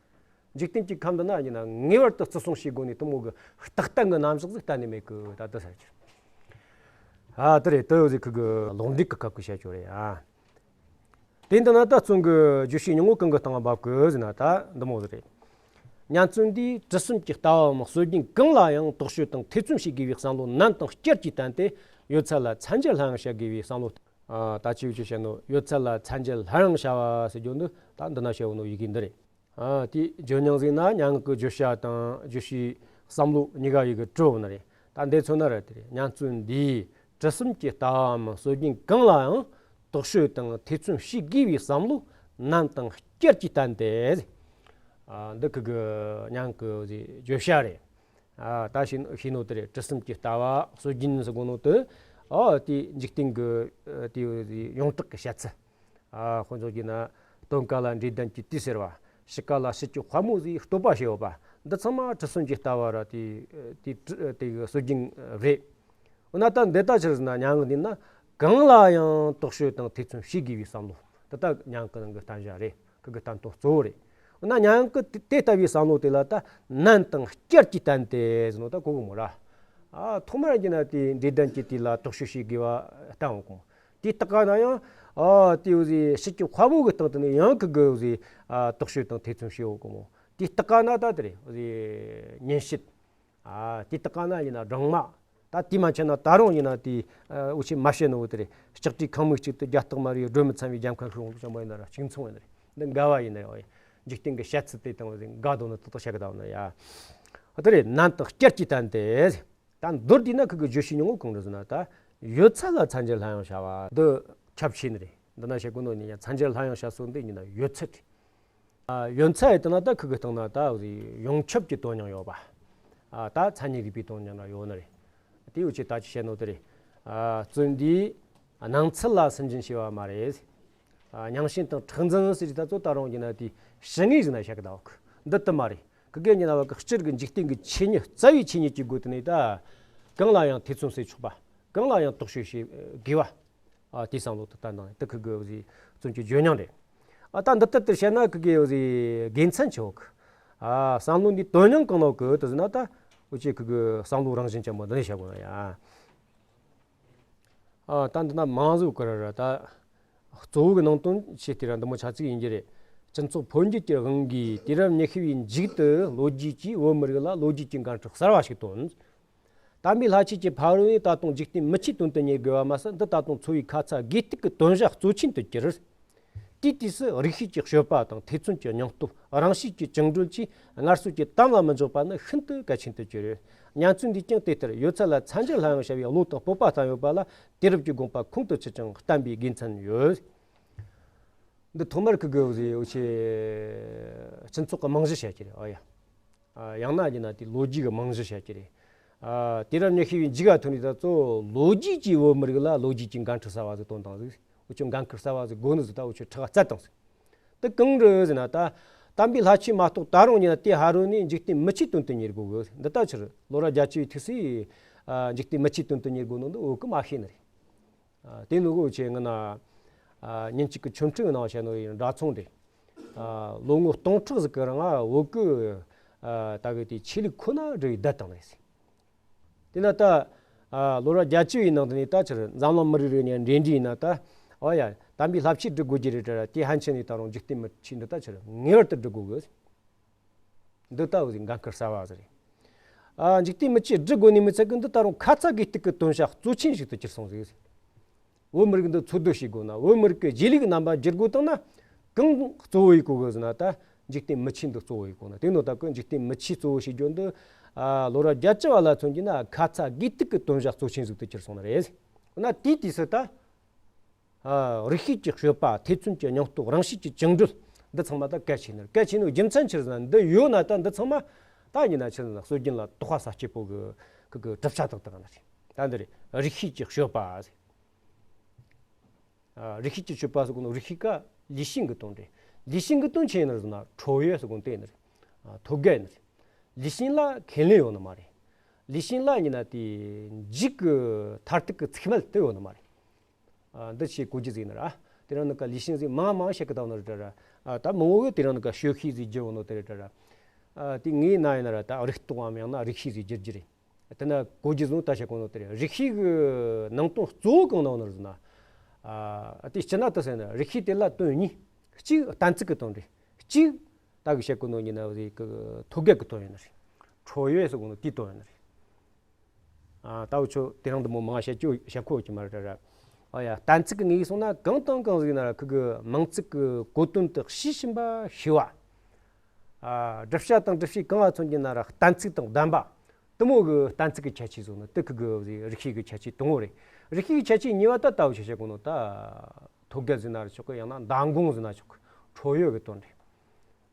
འཇིག་རྟེན་གྱི་ཁམས་འདི་ན་ཡིན་ན་ངེས་པར་དུ་བརྩི་སྲུང་བྱེད་དགོས་ནི་དེ་མོ་གི་རྟག་བརྟན་གྱི་རྣམ་གཞག་ཟིག་གཏན་ནས་མེད་གི། ད་དེ་ཟེར་གི། ཨ་དེ་རེད། དེ་ཡོད་ཟེ་ཁི་གི་ལོག་འགྲིག་གི་སྐབས་ཀྱི་བཤད་རྒྱུ་རེད། ཨ་དེ་འདི་ན་ད་བཙོན་གི་བརྗོད་བྱའི་སྙིང་པོ་གང་གི་སྟེང་འབབ་གི་ཟེར་ན་ད་འདི་མོ་ཟིག་རེད། ཉན་བརྩོན་འདིས་དྲི་གསུམ་གྱི་ལྟ་བའམ་སྲོལ་རྒྱུན་གང་ལ་ཡང་དོགས་གཅོད་དང་ཐེ་ཚོམ་བྱེད་དགོས་པའི་བསམ་བློ་ནན་དང་བསྐྱར་གྱིས་བསྟན་ཏེ། ཡོད་ཚད་ལ་མཚན་འབྱེད་སླར་ཡང་བྱ་དགོས་པའི་བསམ་བློ། ཨ། ད་ཅི་ཡོད་ཅེས་བཤད་ནོ། ཡོད་ཚད་ལ་མཚན་འབྱེད་སླར་ཡང་བྱ་བ་ཟེར་རྒྱུ་འདི་ད་འདི་ན་བཤད་ཡོད་ནོ་ཡི་གེ་འདི་རེད། ཨ། དེའི་བརྗོད་རྙིང་ཟིག་ན་སྙན་ངག་གི་བརྗོད་བྱ་དང་བརྗོད་བྱའི་བསམ་བློ་གཉིས་ཀ་ཡི་གེ་གྲུབ་ནི་རེད། ད་འདི་མཚོན་ན་རེད་དེ་རེད། ཉན་བརྩོན་འདིས་དྲི་གསུམ་གྱི་ལྟ་བའམ་སྲོལ་རྒྱུན་གང་ལ་ཡང་དོགས་གཅོད་དང་ཐེ་ཚོམ་བྱེད་དགོས་པའི་བསམ་བློ་ནན་དང་བསྐྱར་གྱིས་བསྟན་ཏེ། ཨ། འདི་ཁི་གི་སྙན་ངག་གི་བརྗོད་བྱ་རེད། ཨ། ད་ཤེས་ཤེས་ནོ་དེ་རེད། དྲི་གསུམ་གྱི་ལྟ་བ་སྲོལ་རྒྱུན་ཟེར་གོ་ནོ་དེ། ཨ། དེ་འཇིག་རྟེན་གྱི་དེ་ཡོངས་གྲགས་ཀྱི་བཤད་ཚུལ། ཨ། དཔེ་འཇོག་རྒྱུ་ན། སྟོན་ཀ་ལ་འབྲས་ལྡན་གྱི་དུས་ཟེར་བ། ཕྱི་ཀ་ལ་དཔྱིད་ཀྱི་དཔའ་མོ་ཟེར་བསྟོད་པ་བྱས་ཡོད་པ། འདི་ཚང་མ་དྲི་གསུམ་གྱི་ལྟ་བ་ར་དེ་དེ་དེ་གི་སྲོལ་རྒྱུན་རེད། འོ་ན་ད་འདི་ལྟ་ཕྱིར་ཟེར་ན། སྙན་ངག་འདི་ན་གང་ལ་ཡང་དོགས་གཅོད་དང་ཐེ་ཚོམ་བྱེད་དགོས་པའི་བསམ་བློ། འདི་ལྟ་སྙན་ངག་གི་ནང་གི་བསྟན་བྱ་རེད། ཁི་གི་བསྟན་དོན་གཙོ་བོ་རེད། འོ་ན་སྙན་ངག་གི་དེ་ལྟ་བུའི་བསམ་བློ་དེ་ལ་ད་ནན་དང་བསྐྱར་གྱིས་བསྟན་ཏེ་ཟེར་ནོ་ད་གོ་གི་མོ་ར། ཨ། ཐོག་མར་ཡིན་ན་དེ་འབྲས་ལྡན་གྱི་དུས་ལ་དོགས་གཅོད་བྱེད་དགོས་པ་བསྟན་འོང་གོ། དེའི་སྟག་ཀ་ན་ཡང་། ཨ། དེ་འོ་ཟི་དཔྱིད་ཀྱི་དཔའ་མོ་གི་སྟེང་དུ་ནི་ཡང་ཁི་གི་འོ་ཟི། ཨ། དོགས་གཅོད་དང་ཐེ་ཚོམ་བྱེད་འོ་གོ་མོ། དེའི་སྟག་ཀ་ན་ད་དེ་རེད། འོ་ཟི་ཉིན་བྱེད། ཨ། དེའི་སྟག་ཀ་ན་ཡིན་ན་སྦྲང་མ། ད་དེ་མ་ཆད་ན་ད་རུང་ཡིན་ན་དེ། ཨ། འུ་ཆོས་མ་བཤད་ནོ་དེ་རེད། ལྕགས་ཀྲིས་ཁང་མིག་གཅིག་ཏུ་རྒྱ་སྟག་དམར་བའི་སྒྲོལ་མི་ཚང་བའི་རྒྱལ་མཁན་ཤོང་ལ་བྱང་བ་ཡིན་ན་ར་གཅིག་མཚུངས་ཡིན་ན་རེད། འདི་འགལ་བ་ཡིན་ན་རེད། འཇིག་རྟེན་གྱི་བཤད་ཚུལ་དེ་དང་འོ་ཟི་འགལ་འདུག་ནི་ཏག་ཏག་བཤད་གི་ད་འོ་ན་ཡ། དེ་རེད། ནན་དང་བསྐྱར་གྱིས་བསྟན་ཏེ། ད་མདོར་བསྡུས་ན་ཁི་གི་བརྗོད་བྱའི་སྙིང་བོ་གང་རེད་ཟེར་ན། ད་ཡོད་ཚད་ལ་མཚན་འབྱེད་སླར་ཡང་བྱ་བ་འདི་ཁྱབ་ཆེ་ནི་རེད། འདི་ན་བཤད་གོ་ནོ་ནི་ཡང་མཚན་འབྱེད་སླར་ཡང་བྱ་སོགས་འདི་ཡིན་ན་ཡོད་ཚད་རེད། ཨ། ཡོད་ཚད་ཡིན་ན་ད་ཁི་གི་སྟེང་ན་ད་ཡོངས་ཁྱབ་ཀྱི་དོན་སྙིང་ཡོད་པ། ཨ། ད་མཚན་ཉིད་རིག་པའི་དོན་སྙིང་ར་ཡོད་ནི་རེད། དེ་འུ་ཆོས་ད་ཅི་བཤད་ནོ་དེ་རེད། ཨ། བརྩོན་འདིས་སྣང་ཚུལ་ལ་སུན་འབྱིན་བྱས་པ་མ་རེད། ཨ། རྙིང་ཞེན་དང་མཁྲེགས་འཛིན་ཟེར་གྱི་ད་ཚོ་ད་རུང་ཡིན་ན་དེ་ཕྱི་ངོས་ཟིན་ན་བཤད་གི་ད་འོ་གི། འདི་ལྟ་མ་རེད། ཁི་གེ་ཉིན་ན་བ་གི་སྤྱིར་གི་འཇིག་རྟེན་གྱི་ཆོས་ཉིད། རྩ་བའི་ཆོས་ཉིད་ཀྱི་སྒོ་དེ་ནས་ད་གང་ལ་ཡང་ཐེ་ཚོམ་ཟེར་ཆོག་པ། གང་ལ་ཡང་དོགས་གཅོད་བྱེད་དགོས་པ། ཨ། དེའི་བསམ་བློ་དེ་བསྟན་དང་དེ་ཁི་གི་འོ་ཟི་བརྩོན་གྱི་བརྗོད་སྙིང་རེད། ཨ། ད་འདི་ལྟར་དུ་བཤད་ན་ཁི་གི་འོ་ཟི་དགེ་མཚན་ཆེ་བོ་གི། ཨ། བསམ་བློ་འདི་དོན་སྙིང་གང་ནོ་གི་དེ་ཟེར་ན། ད་འུ་ཆོས་ཁི་གི་བསམ་བློ་རང་བཞིན་ཅན་པོ་འདི་ནས་བཤད་དགོས་ན་ཡ། ཨ། ད་འདི་ན་མང་ཟུག་གི་ར་ར་ད། གཙོ་བོ་གི་ནང་དོན་ཆེ་དེ་ར་འདི་མོ་ཆ་ཚིག་ཡིན་གྱི་རེད། སྤྱི་ཚོགས་འཕོ་འགྱུར་གྱི་དབང་གིས་དུས་རབས་ཉི་ཤུ་བའི་མཇུག་ཏུ་ལོ་རྒྱུས་ཀྱིས་བོད་མི་རིགས་ལ་ལོ་རྒྱུས་ཀྱི་འགན་འཁྲི་གསར་བ་ཞིག་བཏོན། དམ་པའི་ལྷ་ཆོས་ཀྱི་ཕ་རོལ་ནས་ད་དུང་འཇིག་རྟེན་མི་ཆོས་དོན་དུ་གཉེར་དགོས་པ་མ་ཟད། འདི་ད་དུང་འཚོ་བའི་ཁ་ཚ་དགོས་གཏུག་གི་དོན་བྱ་གཙོ་ཆེན་དུ་གྱུར། དེའི་དུས་སུ་རིགས་ཤེས་ཀྱི་སྤྱོད་པ་དང་ཐེ་ཚོམ་གྱི་སྙིང་སྟོབས། རང་གཤིས་ཀྱི་བཅིངས་འགྲོལ་བཅས་སྔར་སྲོལ་གྱི་དམ་ལ་མི་འཇོག་པ་ནི་ཤིན་ཏུ་གལ་ཆེན་དུ་གྱུར། ཉན་བརྩོན་འདིས་ཀྱང་དེ་ལྟར་ཡོད་ཚད་ལ་མཚན་འབྱེད་སླར་ཡང་བྱ་བའི་བློ་དང་སྤོབས་པ་བསྟན་ཡོད་པ་ལ། དུས་རབས་ཀྱི་དགོངས་པ་ཁུངས་དུ་ཆུད་ཅིང་བསྟན་པའི་དགེ་མཚན་ཡོད། འདི་ཐོག་མར་ཁི་གི་འོ་ཟི་འུ་ཆོས་སྤྱི་ཚོགས་ཀྱི་རྨང་གཞི་བཤད་ཀྱི་རེད། ཨོ་ཡ། ཨ། ཡང་ན་ཡིན་ན་དེ་ལོ་རྒྱུས་ཀྱི་རྨང་གཞི་བཤད་ཀྱི་རེད། ཨ། དུས་རབས་ཉི་ཤུ་བའི་མཇུག་ག་ཐོན་ནས་ད་གཙོ་བོ་ལོ་རྒྱུས་ཀྱིས་བོད་མི་རིགས་ལ་ལོ་རྒྱུས་ཀྱི་འགན་འཁྲི་གསར་བ་ཟིག་བཏོན་བཏང་ཟིག་འུ་ཆོས་འགན་འཁྲི་གསར་བ་ཟིག་དགོས་ནི་ཟིག་ད་འུ་ཆོས་ཁྲག་བསྩལ་བཏང་ཟིག་དེ་གང་རེད་ཟེར་ན། ད་དམ་པའི་ལྷ་ཆོས་མ་གཏོགས་ད་རུང་ཡིན་ན་དེ་ཕ་རོལ་ནས་འཇིག་རྟེན་མི་ཆོས་དོན་དུ་གཉེར་དགོས་གི། འདི་ལྟ་ཕྱིར་ལོ་རབས་བརྒྱད་ཅུ་བའི་ཐོག་སའི། ཨ། འཇིག་རྟེན་མི་ཆོས་དོན་དུ་གཉེར་དགོས་ནོ་འདི་བོད་གིས་མ་ཤེས་ནི་རེད། ཨ། དེ་ནོ་གི་འུ་ཆོས་སྔོན་ན། ཨ། ཉིན་གཅིག་གི་ཆོ་འཕྲུལ་གི་ནང་བཤད་ནོ་ཡིན། འདྲ་མཚུངས་ཏེ། ཨ། ལོ་ངོ་སྟོང་ཕྲག་ཟིག་གི་རིང་ང་བོད་གི། ཨ། ད་གི་དེ་ཆོས་ལུགས་ཁོ་ན་སྒྲུབ་པའི་བརྡ་བཏང་ནས་ཟིག་དེ་ན་ད། ཨ། ལོ་རབས་བརྒྱད་ཅུ་བའི་ནང་དུ་ནས་ད་ཕྱིར་འཛམ་གླིང་མི་རིགས་རེ་གཉིས་འབྲེལ་འདྲིས་ཡིན་ན་ད། ཨོ་ཡ། དམ་པའི་ལྷ་ཆོས་སྒྲུབ་དགོས་ཀྱི་རེད་དྲ་ར། དེ་ཕན་ཆད་ནས་ད་རུང་འཇིག་རྟེན་མི་ཆོས་འདི་ད་ཕྱིར་ངེས་པར་དུ་སྒྲུབ་དགོས་གི། འདི་ལྟ་བུ་ཟིག་འགན་ཁུར་གསར་བ་ཟིག་རེད། ཨ། འཇིག་རྟེན་མི་ཆོས་སྒྲུབ་དགོས་ནི་མི་ཚད་གི། འདི་ད་རུང་ཁ་ཚ་དགོས་གཏུག་གི་དོན་བྱ་གཙོ་ཆེན་ཞིག་ཏུ་གྱུར་སོང་ཟིག་བོད་མི་རིགས་འདི་འཚོ་སྡོད་བྱེད་དགོས་ན། བོད་མི་རིགས་ཀྱི་རྗེས་ལུས་ཀྱི་རྣམ་པ་བསྒྱུར་དགོས་བཏང་ན། གང་གཙོ་བོ་ཡེ་དགོས་གི་ཟེར་ན། ད་འཇིག་རྟེན་མི་ཆོས་འདི་གཙོ་བོ་ཡེ་དགོས་ན། དེ་ནོ་ད་གི་འཇིག་རྟེན་མི་ཆོས་གཙོ་བོ་བྱེད་རྒྱུ་འདི། ཨ། ལོ་རབས་བརྒྱད་ཅུ་བ་ལ་མཚོན་རྒྱུ་ན་ཁ་ཚ་དགོས་གཏུག་གི་དོན་བྱ་གཙོ་ཆེན་ཟིག་ཏུ་གྱུར་སོང་ནི་རེད། འོ་ན་དེའི་དུས་སུ་ད། ཨ། རིགས་ཤེས་ཀྱི་སྤྱོད་པ། ཐེ་ཚོམ་གྱི་སྙིང་སྟོབས། རང་གཤིས་ཀྱི་བཅིངས་འགྲོལ། འདི་ཚང་མ་ད་གལ་ཆེ་ནི་རེད། གལ་ཆེ་ནོ་རྒྱུ་མཚན་ཆི་རེད་ཟེར་ན། འདི་ཡོད་ན་ད་འདི་ཚང་མ་ད་ཡིན་ན་ཆི་རེད་ཟེར་ན་སྲོལ་རྒྱུན་ལ་དོགས་པ་ཟ་སྐྱིད་པོ་གི་གི་གི་གྲུབ་ཆ་དག་དག་ནི་རེད། ད་འདི་རེད། རིགས་ཤེས་ཀྱི་སྤྱོད་པ་ཟེར། ཨ། རིགས་ཤེས་ཀྱི་སྤྱོད་པ་ཟེར་གོ་ནོ། རིགས་ཤེས་ཀ་ལུས་ཤེས་གི་དོན་རེད། ལུས་ཤེས་གི་དོན་ཆི་ཡིན་ནི་རེད་ཟེར་ན། ཁྲོ་བོ་ཟེར་གོ་ནོ་དེ་ནི་རེད། ཨ། ཐོད་རྒལ་ནི་རེད། ལུས་ཤེས་ལ་ཁས་ལེན་ཡོད་ནི་མ་རེད། ལུས་ཤེས་ལ་ཡིན་ན་དེ་འཇིག་གི་མཐར་ཐུག་གི་ཚིག་སྨྲ་དེ་ཡོད་ནི་མ་རེད། ཨ། འདི་ཆོས་གོ་རྒྱུ་ཟིག་ནི་ར། དེ་རིང་ནི་ཀ་ལུས་ཤེས་ཟིག་མང་མང་བཤད་གི་བསྡད་ནི་རེད་དྲ་ར། ཨ། ད་མང་བོ་གི་དེ་རིང་ནི་ཀ་ཤེས་བྱའི་ཟིག་བསྒྱུར་ཡོད་ནོ་དེ་རེད་དྲ་ར། ཨ། དེ་ངའི་ན་ཡིན་ན་ར་ད་རིག་རྟོག་གམ་ཡང་ན་རིག་ཤེས་ཟིག་བསྒྱུར་རྒྱུ་རེད། དེ་ན་གོ་རྒྱུ་བཟུང་ད་བཤད་གོ་ནོ་དེ་རེད། རིག་ཤེས་གི་ནང་དོན་གཙོ་བོ་གང་ནང་ནོ་ཟེར་ན། ཨ། དེ་སྤྱིར་ན་དེ་ཟེར་ན་རིག་ཤེས་དེ་ལ་དོན་གཉིས། གཅིག་གཏན་ཚིགས་གི་དོན་རེད། གཅིག་ད་གི་བཤད་གོ་ནོ་ཡིན་ན་འོ་ཟིག་གི་ཐོད་རྒལ་གི་དོན་ཡོད་ནི་རེད། 超越 ཟེར་གོ་ནོ་དེའི་དོན་ཡོད་ནི་རེད། ཨ། ད་འུ་ཆོ་དེ་རིང་འདི་མོ་མང་བཤད་རྒྱུ་བཤད་ཁོ་ཡོད་ཀྱི་མ་རེད་ར། ཨ་ཡ། གཏན་ཚིགས་ཀྱི་ངོས་སོང་ན་གང་དང་གང་ཟིག་ན་ར་ཁུ་གི་མིང་ཚིག་གི་གོ་དོན་དེ་ཤེས་བཞིན་པ་ཤེས་པ། ཨ། བསྒྲུབ་བྱ་དང་སྒྲུབ་བྱེད་གང་ལ་མཚོན་གྱི་ན་ར་གཏན་ཚིགས་དང་ལྡན་པ། དེ་མོ་གི་གཏན་ཚིགས་ཀྱི་ཁྱད་ཆོས་ཟེར་ནོ་དེ་ཁུ་གི་རིགས་ཤེས་ཀྱི་ཁྱད་ཆོས་དང་པོ་རེད། རིགས་ཤེས་ཀྱི་ཁྱད་ཆོས་གཉིས་པ་ད་ལྟ་བུ་ཞིག་བཤད་གོ་ནོ་ད། ཐོད་རྒལ་ཟེར་ན་ར་ཆོག་གི། ཡང་ན་མདང་དགོང་ཟེར་ན་ཆོག་གི། 超越 གི་དོན་རེད།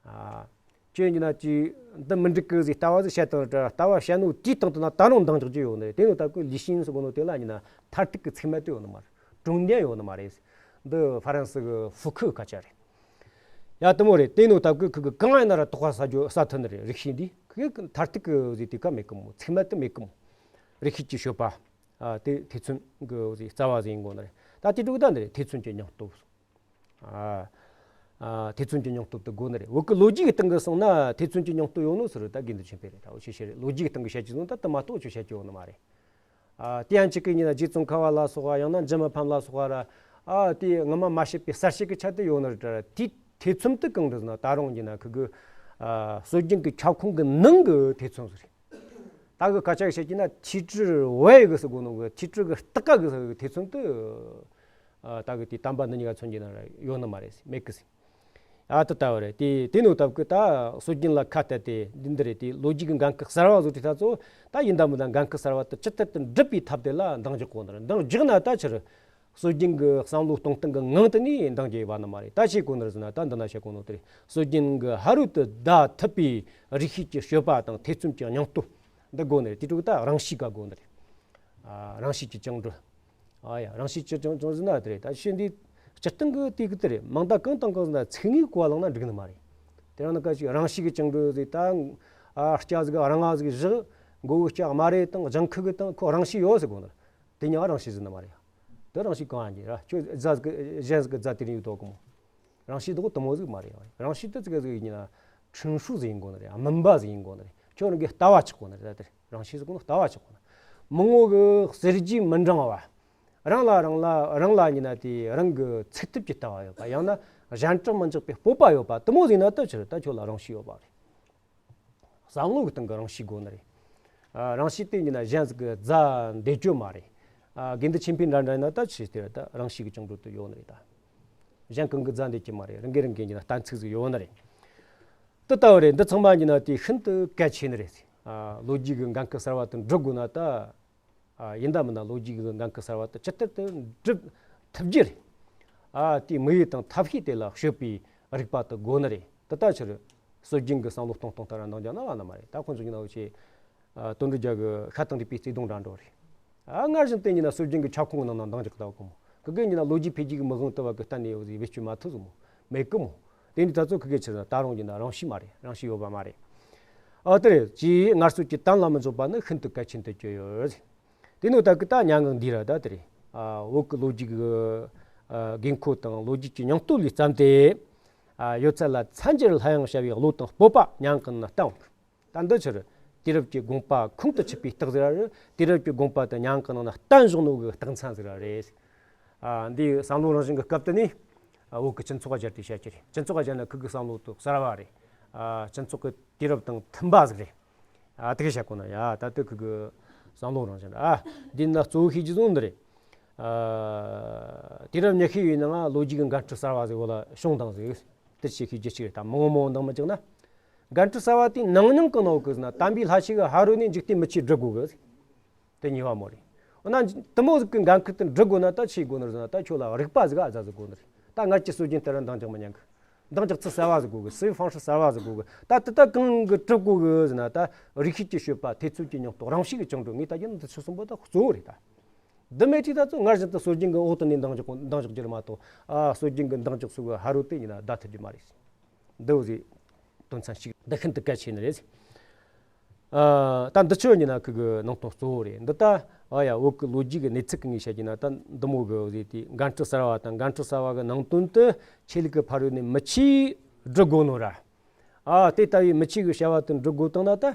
ཨ། ཁྱོད་ཀྱི་ན་ཅི་འདི་མི་འགྲིག་གི་ཟིག་ལྟ་བ་ཟིག་བཤད་དང་ར། ལྟ་བ་བཤད་ནོ་དེའི་སྟེང་དུ་ན་ད་རུང་འདང་རྒྱག་རྒྱུ་ཡོད་ནི་རེད། དེ་ནོ་ད་ཁུ་ལི་ཤིན་ཟེར་གོ་ནོ་དེ་ལ་ཡིན་ན་མཐར་ཐུག་གི་ཚིག་དམར་དེ་ཡོད་ནི་མ་རེད། 终点 ཡོད་ནི་མ་རེད། འདི་ཧྥ་རན་སི་གི་ཧྥུ་ཁུ་སྐད་ཆ་རེད། ཡ། དེ་མོ་རེད། དེ་ནོ་ད་ཁུ་ཁུ་གི་གང་ཡིན་ན་ར་དོགས་པ་ཟ་རྒྱུ་ཟ་ཐུབ་ནི་རེད། རིགས་ཤེས་འདི་ཁུ་གི་མཐར་ཐུག་གི་ཟིག་དེ་ཀ་མེད་གི་མོ། ཚིག་དམར་དེ་མེད་གི་མོ། རིགས་ཤེས་ཀྱི་སྤྱོད་པ། ཨ། དེ་ཐེ་ཚོམ་གི་ཟིག་རྩ་བ་ཟིག་ཡིན་དགོ་ནི་རེད། ད་དེ་དྲུག་ད་འདི་རེད། ཐེ་ཚོམ་གྱི་སྙིང་སྟོབས། ཨ། ཨ། ཐེ་ཚོམ་གྱི་སྙིང་སྟོབས་དེ་དགོ་ནི་རེད། བོད་ཀྱི་ལོ་རྒྱུས་ཀྱི་སྟེང་གི་སོང་ན་ཐེ་ཚོམ་གྱི་སྙིང་སྟོབས་ཡོད་ནོ་ཟེར་ར་ད་དགེ་འདུན་ཆོས་འཕེལ་རེད། ད་འུ་ཆོས་བཤད་རེད། ལོ་རྒྱུས་ཀྱི་སྟེང་གི་བཤད་རྒྱུ་ཟེར་ན་ད་དེ་མ་གཏོགས་ཆོས་བཤད་རྒྱུ་ཡོད་ནི་མ་རེད། ཨ། དེ་ཡང་གཅིག་གི་ཡིན་ན་རྗེ་ཙོང་ཁ་པ་ལ་སོགས་པ། ཡང་ན་འཇམ་དབྱངས་ཕམ་ལ་སོགས་པ་ར། ཨ། དེ་ངོ་མ་མ་བཤད་པའི་གསལ་བཤད་ཀྱི་ཆ་དེ་ཡོད་ནི་རེད་ར། དེའི་ཐེ་ཚོམ་དེ་གང་འདྲ་ཟེར་ན་ད་རུང་ཡིན་ན་ཁུ་གི། ཨ། སྲོལ་རྒྱུན་གྱི་ཁྱབ་ཁོངས་ཀྱི་ནང་གི་ཐེ་ཚོམ་ཟིག་རེད། ད་གི་སྐད་ཆ་བཤད་ཀྱི་ན་体制外 གི་ཟེར་གོ་ནོ་གི། 体制གི་སྟེང་གི་ཟེར་གི་ཐེ་ཚོམ་དེ། ཨ། ད་གི་དེ་དམ་པ་འདི་གཉིས་ཀ་མཚོན་གྱི་ན་ར་ཡོད་ནི་མ་རེད། མེད་གི་ཟེར། ཨ། དེ་ལྟ་བུ་རེད། དེ་དེ་ནོ་སྟབས་ཀྱིས་ད་སྲོལ་རྒྱུན་ལ་ཁ་གཏད་དེ་འདི་འདི་རེད། དེ་ལོ་རྒྱུས་ཀྱི་འགན་ཁུར་གསར་བ་བཟོ་དུས་ད་ཚོ་ད་ཡིན་ད་མིན་ད་འགན་ཁུར་གསར་བ་དེ་ཇི་ལྟར་དུ་འགྲུབ་པའི་ཐབས་དེ་ལ་འདང་རྒྱག་གོ་ནི་རེད། འདང་རྒྱག་ན་ད་ཕྱིར་སྲོལ་རྒྱུན་གྱི་བསམ་བློ་གཏོང་སྟངས་ཀྱི་ངང་དུ་ནས་འདང་རྒྱག་ཡོད་པ་ནི་མ་རེད། ད་ཅི་དགོ་ནི་རེད་ཟེར་ན་ད་འདི་ན་བཤད་གོ་ནོ་དེ་རེད། སྲོལ་རྒྱུན་གྱི་ཕ་རོལ་ཏུ་བརྡལ་ཐུབ་པའི་རིགས་ཤེས་ཀྱི་སྤྱོད་པ་དང་ཐེ་ཚོམ་གྱི་སྙིང་སྟོབས་འདི་དགོ་ནི་རེད། དེ་དྲུག་ད་རང་ཤེས་ཀ་དགོ་ནི་རེད། ཨ། རང་ཤེས་ཀྱི་བཅིངས་འགྲོལ། ཨ་ཡ། རང་ཤེས་ཀྱི་བཅིངས་བཅིངས་ཟེར་ན་དེ་རེད། ད་ཤེས་འདི་སྤྱིར་བཏང་གི་དེ་གི་དེ་རེད། མིང་བརྡ་གང་དང་གང་ཟེར་ན་ཚིག་ངོས་གོ་བ་བླངས་ན་འགྲིག་ནི་མ་རེད། དེ་རང་ན་ག་ཞིག་རང་ཤེས་ཀྱི་བཅིངས་འགྲོལ་ཟེར། ད། ཨ། སྐྱ་ཟིག་རང་ང་ཟིག་བཞག་མགོ་བོ་སྐྱ་དམར་རེ་དང་ལྗང་ཁུ་གི་དང་ཁོ་རང་ཤེས་ཡོད་ཟེར་གོ་ནི། དེ་ཉག་རང་ཤེས་ཟེར་ནི་མ་རེད། དེ་རང་ཤེས་གང་ཡང་གི་ར། ཁྱོད་རྫ་ཟིག་གཞན་ཟིག་གི་རྫ་དེ་རིང་ཡོད་དོ་གི་མོ། རང་ཤེས་དེ་གོ་དེ་མོ་ཟིག་མ་རེད། རང་ཤེས་དེ་ཙི་གེ་ཟིག་ཡིན་ན་ཁྲིན་ཧྲུ་ཟིག་ཡིན་དགོ་ནི་རེད། སྨིན་པ་ཟིག་ཡིན་དགོ་ནི་རེད། ཁྱོད་རང་གི་ལྟ་བ་ཆགས་དགོ་ནི་རེད། ད་དེ་རང་ཤེས་ཟེར་གོ་ནི་ལྟ་བ་ཆགས་དགོ་ནི། མི་ངོ་གི་གསལ་བྱེད་མི་འབྲང་བ། རང་ལ་རང་ལ་རང་ལ་ཡིན་ན་དེ་རང་གི་ཚུགས་ཐུབ་ཀྱི་ལྟ་བ་ཡོད་པ། ཡང་ན་གཞན་དྲིང་མི་འཇོག་པའི་སྤོབས་པ་ཡོད་པ། དེ་མོ་ཟིག་ཡིན་ན་ད་ཕྱིར་ད་ཁྱོད་ལ་རང་ཤེས་ཡོད་པ་རེད། བསམ་བློ་གི་སྟེང་གི་རང་ཤེས་དགོ་ནི་རེད། ཨ། རང་ཤེས་དེ་ཡིན་ན་གཞན་ཟིག་གི་རྫ་འདེད་རྒྱུ་མ་རེད། ཨ། དགེ་འདུན་ཆོས་འཕེལ་འདྲ་འདྲ་ཡིན་ན་ད་ཕྱིར་དེ་ར་ད་རང་ཤེས་ཀྱི་བཅིངས་འགྲོལ་དེ་ཡོད་ནི་རེད། ད་གཞན་གང་གི་རྫ་འདེད་རྒྱུ་མ་རེད། རང་གི་རང་གི་ཡིན་ན་གཏན་ཚིགས་ཟིག་ཡོད་ནི་རེད། དེ་ལྟ་བུ་རེད། འདི་ཚང་མ་ཡིན་ན་དེ་ཤིན་ཏུ་གལ་ཆེ་ནི་རེད། ཨ། ལོ་རྒྱུས་ཀྱི་འགན་ཁུར་གསར་བ་དེ་འགྲུབ་དགོས་ན་ད། ཨ། ཡིན་ད་མིན་ན་ལོ་རྒྱུས་ཀྱི་འགན་ཁུར་གསར་བ་དེ་ཇི་ལྟར་དུ་འགྲུབ་ཐུབ་རྒྱུ་རེད། ཨ། དེའི་དམིགས་ཡུལ་དང་ཐབས་ཤེས་དེ་ལ་དཔྱོད་པའི་རིག་པ་དེ་དགོས་ནི་རེད། དེ་ལྟ་ཕྱིར་སྲོལ་རྒྱུན་གྱི་བསམ་བློ་གཏོང་སྟངས་ལྟར་འདང་རྒྱག་ན་བ་ན་མ་རེད། ད་ཁོང་ཚོ་ཡིན་ན་འུ་ཆོས། ཨ། དོན་གྲུབ་རྒྱལ་གྱི་ཤ་དང་འདྲེས་པའི་བརྩེ་དུང་འདྲ་འགྲོ་རེད། ཨ། སྔར་བཞིན་དུ་ཡིན་ན་སྲོལ་རྒྱུན་གྱི་ཁྱབ་ཁོངས་ཀྱི་ནང་ན་འདང་རྒྱག་ལྟ་བུ་གོ་མོ། ཁི་གེ་ཡིན་ན་ལོ་རྒྱུས་འཕེལ་རྒྱས་ཀྱི་མི་དབང་ལྟ་བུ་གི་གཏན་ནས་འོ་ཟིག་བེད་སྤྱོད་མ་ཐུབ་ཟིག་མོ། མེད་གི་མོ། དེ་འདི་ད་ཚོ་ཁི་གེ་ཕྱིར་ད་རུང་ཡིན་ན་རང་ཤེས་མ་རེད། རང་ཤེས་ཡོད་པ་མ་རེད། ཨ། དེ་རེད། ཅེས་ངལ་རྩོལ་གྱི་དོན་ལ་མི་འཇོག་པ་ནི་ཤིན་ཏུ་གལ་ཆེན་དུ་གྱུར་ཡོད། དེ་ནོ་ད་གི་ད་སྙན་ངག་འདི་ར་ད་དེ་རེད། ཨ། བོད་ཀྱི་ལོ་རྒྱུས་ཀྱི། ཨ། དགོས་མཁོ་དང་ལོ་རྒྱུས་ཀྱི་སྙིང་སྟོབས་ལས་བརྩམས་ཏེ། ཨ། ཡོད་ཚད་ལ་མཚན་སྦྱར་སླར་ཡང་བྱ་བའི་བློ་དང་སྤོབས་པ་སྙན་ངག་ནང་བསྟན། ད་འདི་ཕྱིར་དུས་རབས་ཀྱི་དགོངས་པ་ཁུང་དུ་ཆུད་པའི་རྟགས་ཟིག་ར་རེད། དུས་རབས་ཀྱི་དགོངས་པ་དེ་སྙན་ངག་ནང་ན་བསྟན་བཞག་ནོ་གི་རྟགས་མཚན་ཟིག་ར་རེད། ཨ། འདིའི་བསམ་བློ་རང་བཞིན་གྱི་སྐབས་དེ་ནས། ཨ། བོད་ཀྱི་སྤྱི་ཚོགས་ལ་སྦྱར་ཏེ་བཤད་ཀྱི་རེད། སྤྱི་ཚོགས་ལ་སྦྱར་ན་ཁུ་གི་བསམ་བློ་དེ་གསར་བ་རེད། ཨ། སྤྱི་ཚོགས་ཀྱི་དུས་རབས་དང་མཐུན་པ་ཟིག་རེད། ཨ། དེ་གི་བཤད་གོ་ན་ཡ། ད་དེ་ཁུ་གི་བསམ་བློ་རང་བཞིན་རེད། ཨ། འདི་ན་གཙོ་བོ་ཤེས་རྒྱུ་ཟིག་འདི་རེད། ཨ། དུས་རབས་ཉི་ཤུ་བའི་ནང་ལོ་རྒྱུས་ཀྱི་འགན་འཁྲི་གསར་བ་ཟིག་བོད་ལ་བྱུང་དང་ཟིག་དེ་ཅིག་ཤེས་རྒྱུ་གཅིག་རེད། ད་མང་བོ་མང་བོ་འདང་མི་རྒྱག་ན། འགན་འཁྲི་གསར་བ་དེའི་ནང་སྙིང་གང་ན་ཡོད་གི་ཟེར་ན། དམ་པའི་ལྷ་ཆོས་ཀྱི་ཕ་རོལ་ནས་འཇིག་རྟེན་མི་ཆོས་སྒྲུབ་དགོས་གི། དེ་གཉིས་པ་མོ་རེད། འོ་ན་དེ་མོ་ཟིག་གི་འགན་ཁུར་དེ་འགྲུབ་དགོས་ན་ད་ཆི་དགོས་ནི་རེད་ཟེར་ན། ད་ཁྱོད་ལ་རིག་པ་ཟིག་ཨ་ཟ་ཟིག་དགོས་ནི་རེད། ད་སྔར་གྱི་སྲོལ་རྒྱུན་ལྟར་འདང་རྒྱག་མི་ཉན་གི། འདང་རྒྱག་ཚུལ་གསར་བ་ཟིག་དགོས་གི། 思维方式 གསར་བ་ཟིག་དགོས་གི། ད་དེ་ད་གང་གི་སྒྲུབ་དགོས་གི་ཟེར་ན། ད་རིགས་ཤེས་ཀྱི་དཔྱོད་པ། 体制གྱི་སྙིང་སྟོབས། རང་ཤེས་ཀྱི་བཅིངས་འགྲོལ། ངས་ད་རྒྱུ་ན་འདི་ཆོ་གསུམ་པོ་ད་གཙོ་བོ་རེད་ད། འདི་མེད་དུས་ད་ཚོ་སྔར་བཞིན་དུ་སྲོལ་རྒྱུན་གྱི་འོག་ཏུ་ནས་འདང་རྒྱག་འདང་རྒྱག་རྒྱུ་རེད་མ་གཏོགས། ཨ། སྲོལ་རྒྱུན་གྱི་འདང་རྒྱག་ཚུལ་གྱི་ཕ་རོལ་དེ་ཡིན་ན་བརྡ་ཐེབས་རྒྱུ་མ་རེད། འདི་འོ་ཟིག་དོན་ཚན་གཅིག་འདི་ཤིན་ཏུ་གལ་ཆེ་ནི་རེད། ཨ། ད་འདི་ཆོ་ཡིན་ན་ཁུ་གི་ནང་དོན་གཙོ་བོ་རེད། འདི་ད། ཨ་ཡ། བོད་ཀྱི་ལོ་རྒྱུས་ཀྱི་གནས་ཚུལ་གྱི་ངོས་བཤད་རྒྱུ་ན་ད་འདི་མོ་གི་འོ་ཟིག་དེ་འགན་འཁྲི་གསར་བ་དང་། འགན་འཁྲི་གསར་བ་གི་ནང་དོན་དེ་ཆོས་ལུགས་ཀྱི་ཕ་རོལ་ནས་མི་ཆོས་སྒྲུབ་དགོས་ནོ་ར། ཨ། དེ་ལྟ་བུའི་མི་ཆོས་ཀྱི་བྱ་བ་དེ་འགྲུབ་དགོས་བཏང་ན་ད།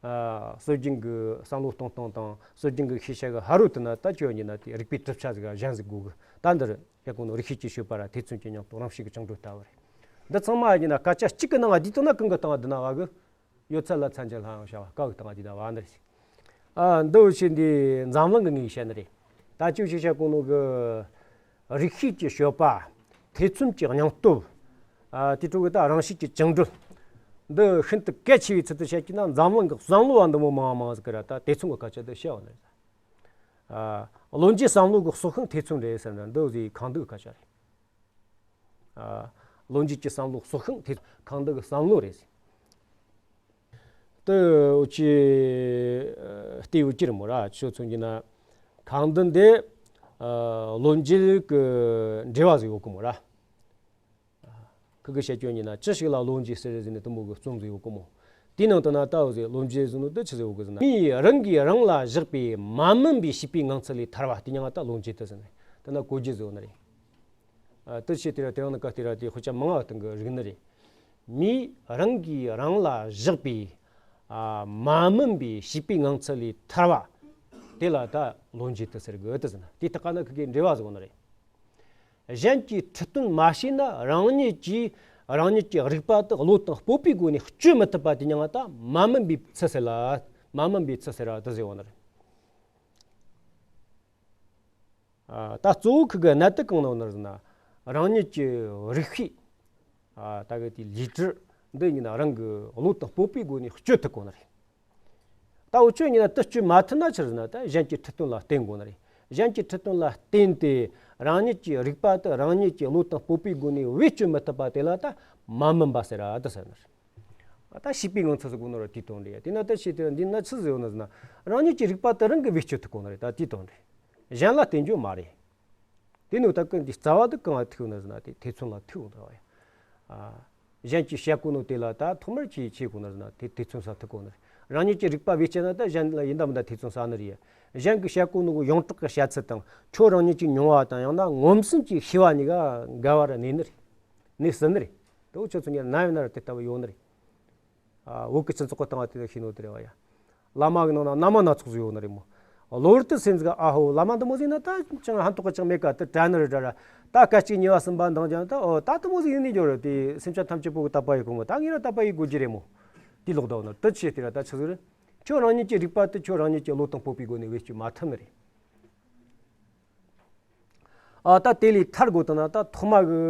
ཨ། སྲོལ་རྒྱུན་གྱི་བསམ་བློ་གཏོང་སྟངས་དང་སྲོལ་རྒྱུན་གྱི་ཤེས་བྱ་གི་ཕ་རོལ་དུ་ན་ད་ཁྱོད་ཡིན་ན་དེ་རིག་པའི་གྲུབ་ཆ་ཟིག་གཞན་ཟིག་དགོས་གི། ད་འདིར་ཡ་གོ་ནོ་རིགས་ཤེས་ཀྱི་དཔྱོད་པ་ར། 体制གྱི་སྙིང་སྟོབས། 认识གྱི་བཅིངས་འགྲོལ་ལྟ་བུ་རེད། འདི་ཚང་མ་ཡིན་ན་སྐད་ཆ་གཅིག་གི་ནང་ང་བསྡུས་བཏང་ན་གང་གི་སྟེང་ང་བསྡུ་ན་བ་གི། ཡོད་ཚད་ལ་མཚན་ཅན་ལྷ་ཡང་བྱ་བ་སྐབས་ཀྱི་སྟེང་ང་བསྡུས་ན་བ་འདི་རེད། ཨ། འདི་འུ་ཆོ་འདི་འཛམ་གླིང་གི་ངོས་བཤད་ནི་རེད། ད་ཅི་ཞིག་བཤད་གོ་ནོ་གི། རིག་ཤེས་ཀྱི་སྤྱོད་པ། ཐེ་ཚོམ་གྱི་སྙིང་སྟོབས། ཨ། དེ་འཕྲོ་གི་ད་རང་བཞིན་གྱི་བཅིངས་འགྲོལ། འདི་ཤིན་ཏུ་གལ་ཆེ་བའི་ཚུལ་དུ་བཤད་ཀྱི་ན། འཛམ་གླིང་གི་བསམ་བློ་བ་འདི་མོ་མང་མང་ཟིག་གི་ར་ད་ཐེ་ཚོམ་གི་སྐད་ཆ་འདི་བཤད་བ་ནི་རེད། ཨ། བློ་འབྱེད་བསམ་བློ་གི་སྲོག་ཤིང་ཐེ་ཚོམ་རེད་ཟེར་ན་འདི་ཟིག་གང་འདུག་སྐད་ཆ་རེད། ཨ། བློ་འབྱེད་ཀྱི་བསམ་བློ་སྲོག་ཤིང་དེ་གང་འདུག་གི་བསམ་བློ་རེད། དེ་འུ་ཆོས་ལྟེ་འུ་ཅིར་མོ་ར་ཆོས་མཚོན་གྱི་ན། གང་འདུག་འདི། ཨ། བློ་འབྱེད་ཀྱི་འགྲེལ་བ་ཟིག་ཡོད་གི་མོ་ར། ཁི་གི་བཤད་རྒྱུ་ཡིན་ན་ཅི་ཞིག་ལ་བློ་འབྱེད་ཟེར་ཟིན་ནས་དུ་མོ་གི་རྩོམ་ཟིག་ཡོད་གི་མོ། དེའི་ནང་དུ་ན་ལྟ་བུ་ཟིག་བློ་འབྱེད་ཟིན་ནོ་དུ་ཆི་ཟིག་ཡོད་གི་ཟིན་ན། མིའི་རང་གིས་རང་ལ་བཞག་པའི་མ་མིན་པའི་ཤེས་པའི་ངང་ཚུལ་ལས་ཐར་བ་དེ་ཉང་ང་ད་བློ་འབྱེད་དུ་ཟིན་ནས་དེ་ན་གོ་རྒྱུ་ཟིག་ཡོད་ནི་རེད། ཨ། དེ་ཆེ་དེ་ར་དེ་རང་ནི་ཀ་དེ་ར་དེ་ཁོ་ཅག་མང་བ་དང་གི་རིག་ནི་རེད། མིས་རང་གིས་རང་ལ་བཞག་པའི། ཨ། མ་མིན་པའི་ཤེས་པའི་ངང་ཚུལ་ལས་ཐར་བ། དེ་ལ་ད་བློ་འབྱེད་དུ་ཟེར་གི་དུ་ཟིན་ན། དེ་ལྟ་ཀ་ན་ཁི་གི་འགྲེལ་བ་ཟིག་ཡོད་ནི་རེད། གཞན་གྱིས་ཁྲིད་སྟོན་མ་བྱས་ན་རང་ཉིད་ཀྱིས་རང་ཉིད་ཀྱི་རིག་པ་དག་བློ་དང་སྤོབས་པའི་སྒོ་ནས་གཅོད་མི་ཐུབ་པ་དེ་ཉང་ང་ད་མ་མིན་པའི་ཚུལ་ཟེར་ལ། མ་མིན་པའི་ཚུལ་ཟེར་ར་དུ་ཟེར་བ་ནི་རེད། ཨ། ད་གཙོ་བོ་ཁི་གི་གནད་དུ་གང་ནོ་ནི་ཟེར་ན། རང་ཉིད་ཀྱི་རིག་ཤེས། ཨ། ད་གི་དེ་ལུས་སྒྲུབ་འདི་ཡིན་ན་རང་གི་བློ་དང་སྤོབས་པའི་སྒོ་ནས་གཅོད་ཐུབ་དགོས་ནི་རེད། ད་འུ་ཆོས་ཡིན་ན་དེ་གཅོད་མ་ཐུབ་ན་ཆི་ཟེར་ན་ད་གཞན་གྱི་ཁྲིད་སྟོན་ལ་བརྟེན་དགོས་ནི་རེད། གཞན་གྱི་ཁྲིད་སྟོན་ལ་བརྟེན་ཏེ་རང་ཉིད་ཀྱི་རིག་པ་དེ་རང་ཉིད་ཀྱི་བློ་དང་སྤོབས་པའི་སྒོ་ནས་བེད་སྤྱོད་མི་ཐུབ་པ་དེ་ལ་ད་མ་མིན་པ་ཟེར་ར་དུ་ཟེར་ནི་རེད། ད་ཤེས་པའི་ངང་ཚུལ་ཟེར་གོ་ནོ་ར་དེའི་དོན་རེད། དེ་ན་ད་ཤེས་དེ་འདི་ན་ཆི་ཟེར་ཡོད་ནི་ཟེར་ན། རང་ཉིད་ཀྱི་རིག་པ་དེ་རང་གིས་བེད་སྤྱོད་ཐུབ་གོ་ནི་རེད། ད་དེའི་དོན་རེད། གཞན་ལ་བརྟེན་རྒྱུ་མ་རེད། དེ་ནི་ད་ཀུན་གྱི་རྩ་བ་དུ་གང་ལ་ཐུག་ནི་ཟེར་ན་དེ་ཐེ་ཚོམ་ལ་ཐུག་འོང་ད་བ་ཡ། ཨ། གཞན་གྱིས་བཤད་གོ་ནོ་དེ་ལ་ད་ཐོག་མར་ཅི་བྱེད་གོ་ནི་ཟེར་ན་དེ་ཐེ་ཚོམ་ཟ་ཐུབ་གོ་ནི་རེད། རང་ཉིད་ཀྱི་རིག་པ་བེད་སྤྱད་ན་ད་གཞན་ལ་ཡིན་ད་མིན་ད་ཐེ་ཚོམ་ཟ་ནི་རེད། གཞན་གྱིས་བཤད་གོ་ནོ་གི་ཡོངས་གྲགས་ཀྱི་བཤད་ཚུལ་དང་ཁྱོད་རང་ཉིད་ཀྱི་མྱོང་བ་དང་ཡང་ན་ངོམ་སེམས་ཀྱི་ཤེས་པ་གཉིས་ཀ་འགལ་བ་ར་གནས་ནི་རེད། གནས་སྲིད་ནི་རེད། དེ་འུ་ཆོ་ཚོ་ཉིད་ན་ཡོད་ན་ར་དེ་ལྟ་བུ་ཡོད་ནི་རེད། ཨ། བོད་ཀྱི་སྤྱི་ཚོགས་ཀྱི་སྟེང་ང་དེ་ནས་ཤེས་ནོ་དེ་རེད་བ་ཡ། བླ་མ་གི་ནང་ན་བླ་མ་སྣ་ཚོགས་ཟིག་ཡོད་ནི་རེད་མོ། གློ་བུར་དུ་སེམས་ཟིག་ཨ་ཧོ་བླ་མ་འདི་མོ་ཟིག་ན་ད་ཅང་ཧན་ཐོག་གི་ཅང་མེད་ཀ་དེ་དྲན་ནི་རེད་དྲ་ར། ད་སྐད་ཅིག་ཉེ་བ་གསུམ་པ་འདང་ཀྱང་ད་ཨོ་ད་དེ་མོ་ཟིག་ཡིན་ནི་འགྱོ་རེད། དེ་སེམས་ཅན་ཐམས་ཅད་པོ་གི་དད་པ་ཡི་གོ་མོ་ད་ངས་ར་དད་པ་ཡི་དགོས་རྒྱུ་རེད་མོ། དེ་ལོག་ད་ནོ་དེ་ཆེ་དེ་ར་ད་ཆི་ཟིག་རེད། ཁྱོད་རང་ཉིད་ཀྱི་རིག་པ་དེ་ཁྱོད་རང་ཉིད་ཀྱི་བློ་དང་སྤོབས་པའི་སྒོ་ནས་བེད་སྤྱོད་མ་ཐུབ་ནི་རེད། ཨ། ད་དེ་ལས་ཐར་དགོས་དང་ན་ད་ཐོག་མ་གི་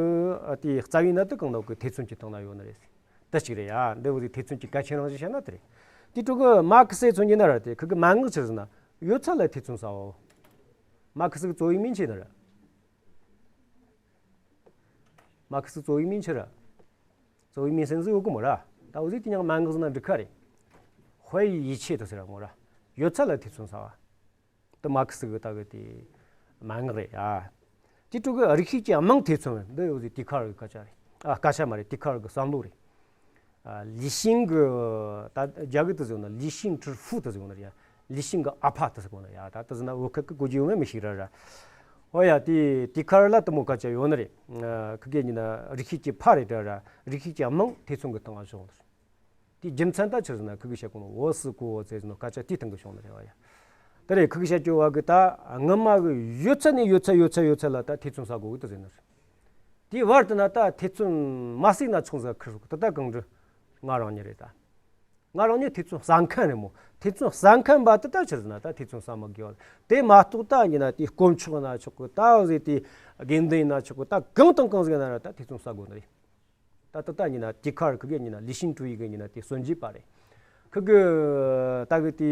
ཨ་དེ་རྩ་བའི་ནད་དུ་གང་ནོ་གི་ཐེ་ཚོམ་གྱི་སྟེང་ན་ཡོད་ནི་རེད། དེ་གཅིག་རེད་ཡ། འདི་བོ་དེ་ཐེ་ཚོམ་གྱི་གལ་ཆེན་རང་བཞིན་བཤད་ན་དེ་རེད། དེ་འཕྲོ་གི་མར་ཁེ་སི་མཚོན་གྱི་ན་ར་དེ་ཁི་གི་མན་ངག་ཆི་ཟེར་ན་ཡོད་ཚད་ལ་ཐེ་ཚོམ་ཟ་བོ། མར་ཁེ་སི་གི་གཙོ་བོའི་མིང་ཆི་ན་ར། མར་ཁེ་སི་གི་གཙོ་བོའི་མིང་ཆི་ར། གཙོ་བོའི་མིང་སེམས་ཟིག་ཡོད་གི་མོ་ར། ད་འུ་ཟིག་དེ་ཉང་མན་ངག་ཟེར་ན་འགྲིག་ཁ་རེད། དཔེ་ཡི་ཡིད་ཆེས་དུ་ཟེར་ར་མོ་ར། ཡོད་ཚད་ལ་ཐེ་ཚོམ་ཟ་བ། དེ་མར་ཁེ་སི་གི་ད་གི་དེ་མན་ངག་རེད་ཡ། དེ་འཕྲོ་གི་རིག་ཤེས་ཀྱི་རྨང་ཐེ་ཚོམ་འདི་ཡོད་ཟིག་ཏི་ཁར་གི་སྐད་ཆ་རེད། ཨ། སྐད་ཆ་མ་རེད། ཏི་ཁར་གི་བསམ་བློ་རེད། ཨ། ལི་ཤིང་གི་ད་རྒྱ་གི་དུ་ཟེར་ན་ལི་ཤིང་ཁྲི་ཧྥུ་དུ་ཟེར་ན་ཡ། ལི་ཤིང་གི་ཨ་ཕ་དུ་ཟེར་ན་ཡ། ད་དུ་ཟེར་ན་བོད་སྐད་གི་གོ་རྒྱུ་ཡོད་མེད་མི་ཤེས་ར་ར། ཨོ་ཡ། དེ་ཏི་ཁར་ལ་དུ་མོ་སྐད་ཆ་ཡོད་ནི་རེད། ཨ། ཁི་གེ་ཉིན་ན་རིག་ཤེས་ཀྱི་ཕ་རེད་དྲ་ར། རིག་ཤེས་ཀྱི་རྨང་ཐེ་ཚོམ་གི་སྟེང་ང་བཞག་ནི་རེད། དེའི་རྒྱུ་མཚན་ད་ཆི་ཟེར་ན་ཁི་གི་བཤད་གོ་ནོ་འོ་སི་གོ་འོ་ཙེ་ཟེར་ནོ་སྐད་ཆ་དེའི་སྟེང་གི་བྱུང་ནི་རེད་བ་ཡ། དེ་རེད། ཁི་གི་བཤད་རྒྱུ་བ་གི་ད་སྔ་མ་གི་ཡོད་ཚད་ནས་ཡོད་ཚད་ཡོད་ཚད་ཡོད་ཚད་ལ་ད་ཐེ་ཚོམ་ཟ་དགོས་གི་དུ་ཟེར་ནི་རེད། དེའི་བར་དུ་ན་ད་ཐེ་ཚོམ་མ་ཟིག་ན་ཆུང་ཟ་ཁི་རུ་དེ་ད་གང་འདྲི། ང་རང་ཉིད་རེད་ད། ང་རང་ཉིད་ཐེ་ཚོམ་ཟ་མཁན་རེད་མོ། ཐེ་ཚོམ་ཟ་མཁན་པ་དེ་ད་ཆི་ཟེར་ན་ད་ཐེ་ཚོམ་ཟ་མི་དགོས་བ། དེ་མ་གཏོགས་ད་ཡིན་ན་དེ་དཀོན་མཆོག་ན་ཆོག་གི། ད་འོ་ཟེ་དེ་དགེ་འདུན་ན་ཆོག་གི། ད་གང་དང་གང་ཟིག་ན་ར་ད་ཐེ་ཚོམ་ཟ་དགོས་ནི་རེད། ད་ད་ད་ཉིན་ན་ཏི་ཁར་ཁི་གེ་ཉིན་ན་ལི་ཤིན་ཀྲུའུ་ཡི་གེ་ཉིན་ན་དེ་སོན་རྒྱས་པ་རེད། ཁི་གེ་ད་གི་དེ་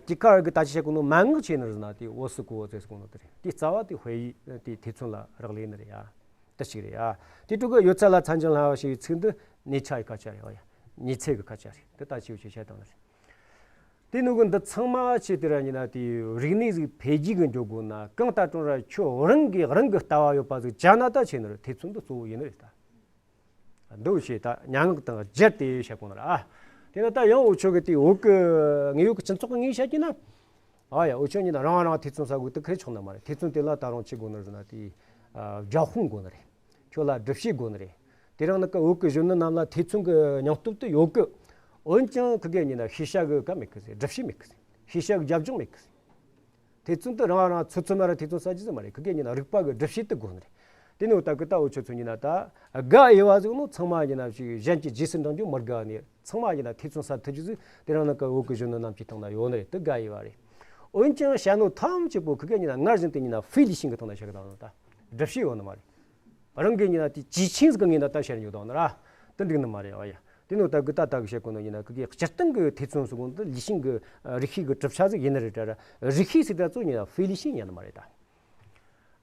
ཏི་ཁར་གི་ད་ཅི་བྱེད་གོ་ནོ་མན་ངག་ཆེ་ནི་རེད་ན་དེ་འོ་སི་གོ་འོ་ཙེ་སི་གོ་ནོ་དེ་རེད། དེ་རྩ་བ་དེ་དཔེ་ཡིས་དེ་ཐེ་ཚོམ་ལ་རག་ལས་ནི་རེད་ཡ། དེ་ཅིག་རེད་ཡ། དེ་ཕྲུ་གུ་ཡོད་ཚད་ལ་མཚན་ཅན་སླ་བ་ཞེས་པའི་ཚིག་འདི་ཉེ་ཆར་གྱི་སྐད་ཆ་རེད་ཡ། ཉེ་ཚད་ཀྱི་སྐད་ཆ་རེད། དེ་ད་ཅི་བྱེད་བྱེད་དང་ནི་རེད། དེ་ནུ་གི་འདི་ཚང་མ་ཆེ་དེ་ར་ཉིན་ན་དེ་རིག་གནས་ཟིག་འཕེལ་རྒྱས་གི་འགྱོ་དགོས་ན་གང་ལྟར་ཀྲུང་ར་ཁྱོད་རང་གི་རང་གི་ལྟ་བ་ཡོད་པ་ཟིག་བྱ་ན་ད་ཆེ་ནི་རེད། ཐེ་ཚོམ་འདི་གཙོ་བོ་ཡིན་ནི་རེད་ད། འདུ་ཤེས་ད་སྙན་ངག་དང་སྦྱར་ཏེ་བཤད་གོ་ནི་ར། དེ་ན་ད་ཡང་འུ་ཆོ་གི་དེ་འུ་གི་ངེས་ཡོད་ཀྱི་སྤྱི་ཚོགས་ཀྱི་ངོས་བཤད་ཀྱི་ན། ཨ་ཡ་འུ་ཆོ་ཉིན་ན་རང་རང་ཐེ་ཚོམ་ཟ་དགོས་དེ་ཁེ་ཆོག་ནི་མ་རེད། ཐེ་ཚོམ་དེ་ལ་ད་རུང་ཆི་དགོས་ནི་རེད་ན་དེ་རྒྱབ་ཤོག་དགོས་ནི་རེད། ཁྱོད་ལ་སྒྲུབ་བྱེད་དགོས་ནི་རེད། དེ་རིང་ནི་ཀ་བོད་ཀྱི་གཞོན་ནུ་རྣམས་ལ་ཐེ་ཚོམ་གྱི་སྙིང་སྟོབས་དེ་ཡོད་གི། འོན་ཀྱང་ཁི་གེ་ཉིན་ན་ཤེས་བྱ་གི་ཀ་མེད་གི་ཟེར། སྒྲུབ་བྱེད་མེད་གི་ཟེར། ཤེས་བྱ་གི་རྒྱབ་ལྗོངས་མེད་གི་ཟེར། ཐེ་ཚོམ་དེ་རང་རང་ཚོད་ཚོད་མ་ར་ཐེ་ཚོམ་ཟ་རྒྱུ་ཟེར་མ་རེད། ཁི་གེ་ཉིན་ན་རིག་པ་གི་སྒྲུབ་བྱེད་དེ་དགོས་ནི་རེད། དེ་ནི་ད་གི་ད་འུ་ཆོ་ཚོ་ཡིན་ན་ད་དགའ་འོས་པ་ཟིག་ནོ་ཚང་མ་ཡིན་ན་ཞིག་གཞན་གྱི་རྗེས་སུ་འབྲང་རྒྱུ་མི་དགའ་ནི་ཚང་མ་ཡིན་ན་ཐེ་ཚོམ་ཟ་ཐུབ་རྒྱུ་ཟིག་དེ་རང་ནང་གི་བོད་ཀྱི་གཞོན་ནུ་རྣམས་ཀྱི་སྟེང་ན་ཡོད་ནི་རེད། དེ་དགའ་འོས་པ་རེད། འོན་ཀྱང་བཤད་ནོ་ཐམས་ཅད་པོ་ཁི་གེ་ཡིན་ན་སྔར་བཞིན་དུ་ཡིན་ན་非理性་གི་སྟེང་ན་བཤད་གི་དང་ད་སྒྲུབ་བྱེད་ཡོད་ནི་མ་རེད། རང་གི་ཡིན་ན་དེ་ཇི་ཆིང་ཟིག་གི་ངོས་ནས་ད་བཤད་རྒྱུ་དང་ནི་ར་དེ་འགྲིག་ནི་མ་རེད། ཨ་ཡ། དེ་ནོ་ད་གི་ད་ད་གི་བཤད་གོ་ནོ་ཡིན་ན་ཁི་གེ་སྤྱིར་བཏང་གི་ཐེ་ཚོམ་ཟེར་གོ་ནོ་འདི་理性གི་རིགས་ཤེས་གི་གྲུབ་ཆ་ཟིག་ཡིན་ནི་རེད་ད་ར། རིགས་ཤེས་ཟེར་ད་ཚོ་ཡིན་ན་非理性ཡིན་ནི་མ་རེད་ད།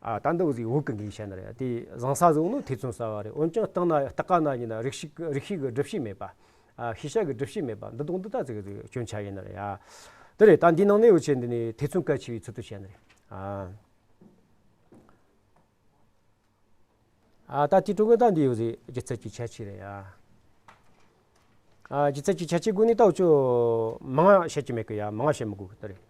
ཨ་ད་འདི་འུ་ཟིག་བོད་གི་ངས་བཤད་ནི་རེད། དེ་བཟང་ས་ཟིག་ནོ་ཐེ་ཚོམ་ཟ་བ་རེད། འོན་ཀྱང་སྟེང་ན་ལྟ་ག་ན་ཡིན་ན་རིགས་ཤེས་རིགས་ཤེས་གི་སྒྲུབ་བྱེད་མེད་པ། ཨ་ཤེས་བྱ་གི་སྒྲུབ་བྱེད་མེད་པ་འདི་དོག་འདི་ད་ཟིག་ཟིག་སྐྱོན་ཆ་ཡིན་ནི་རེད་ཡ། དེ་རེད། ད་འདི་ནང་ནས་འུ་ཆོས་འདི་ནས་ཐེ་ཚོམ་གལ་ཆེ་བའི་ཚུལ་དུ་བཤད་ནི་རེད། ཨ། ཨ་ད་དེ་དྲུག་གི་ད་འདི་ཡོད་ཟིག་སྒྱུ་རྩལ་གྱི་ཁྱད་ཆོས་རེད་ཡ། ཨ་སྒྱུ་རྩལ་གྱི་ཁྱད་ཆོས་སྒོ་ནས་ད་འུ་ཆོ་མང་ང་བཤད་ཀྱི་མེད་གི་ཡ། མང་ང་བཤད་མི་དགོས་གི་ད་རེད།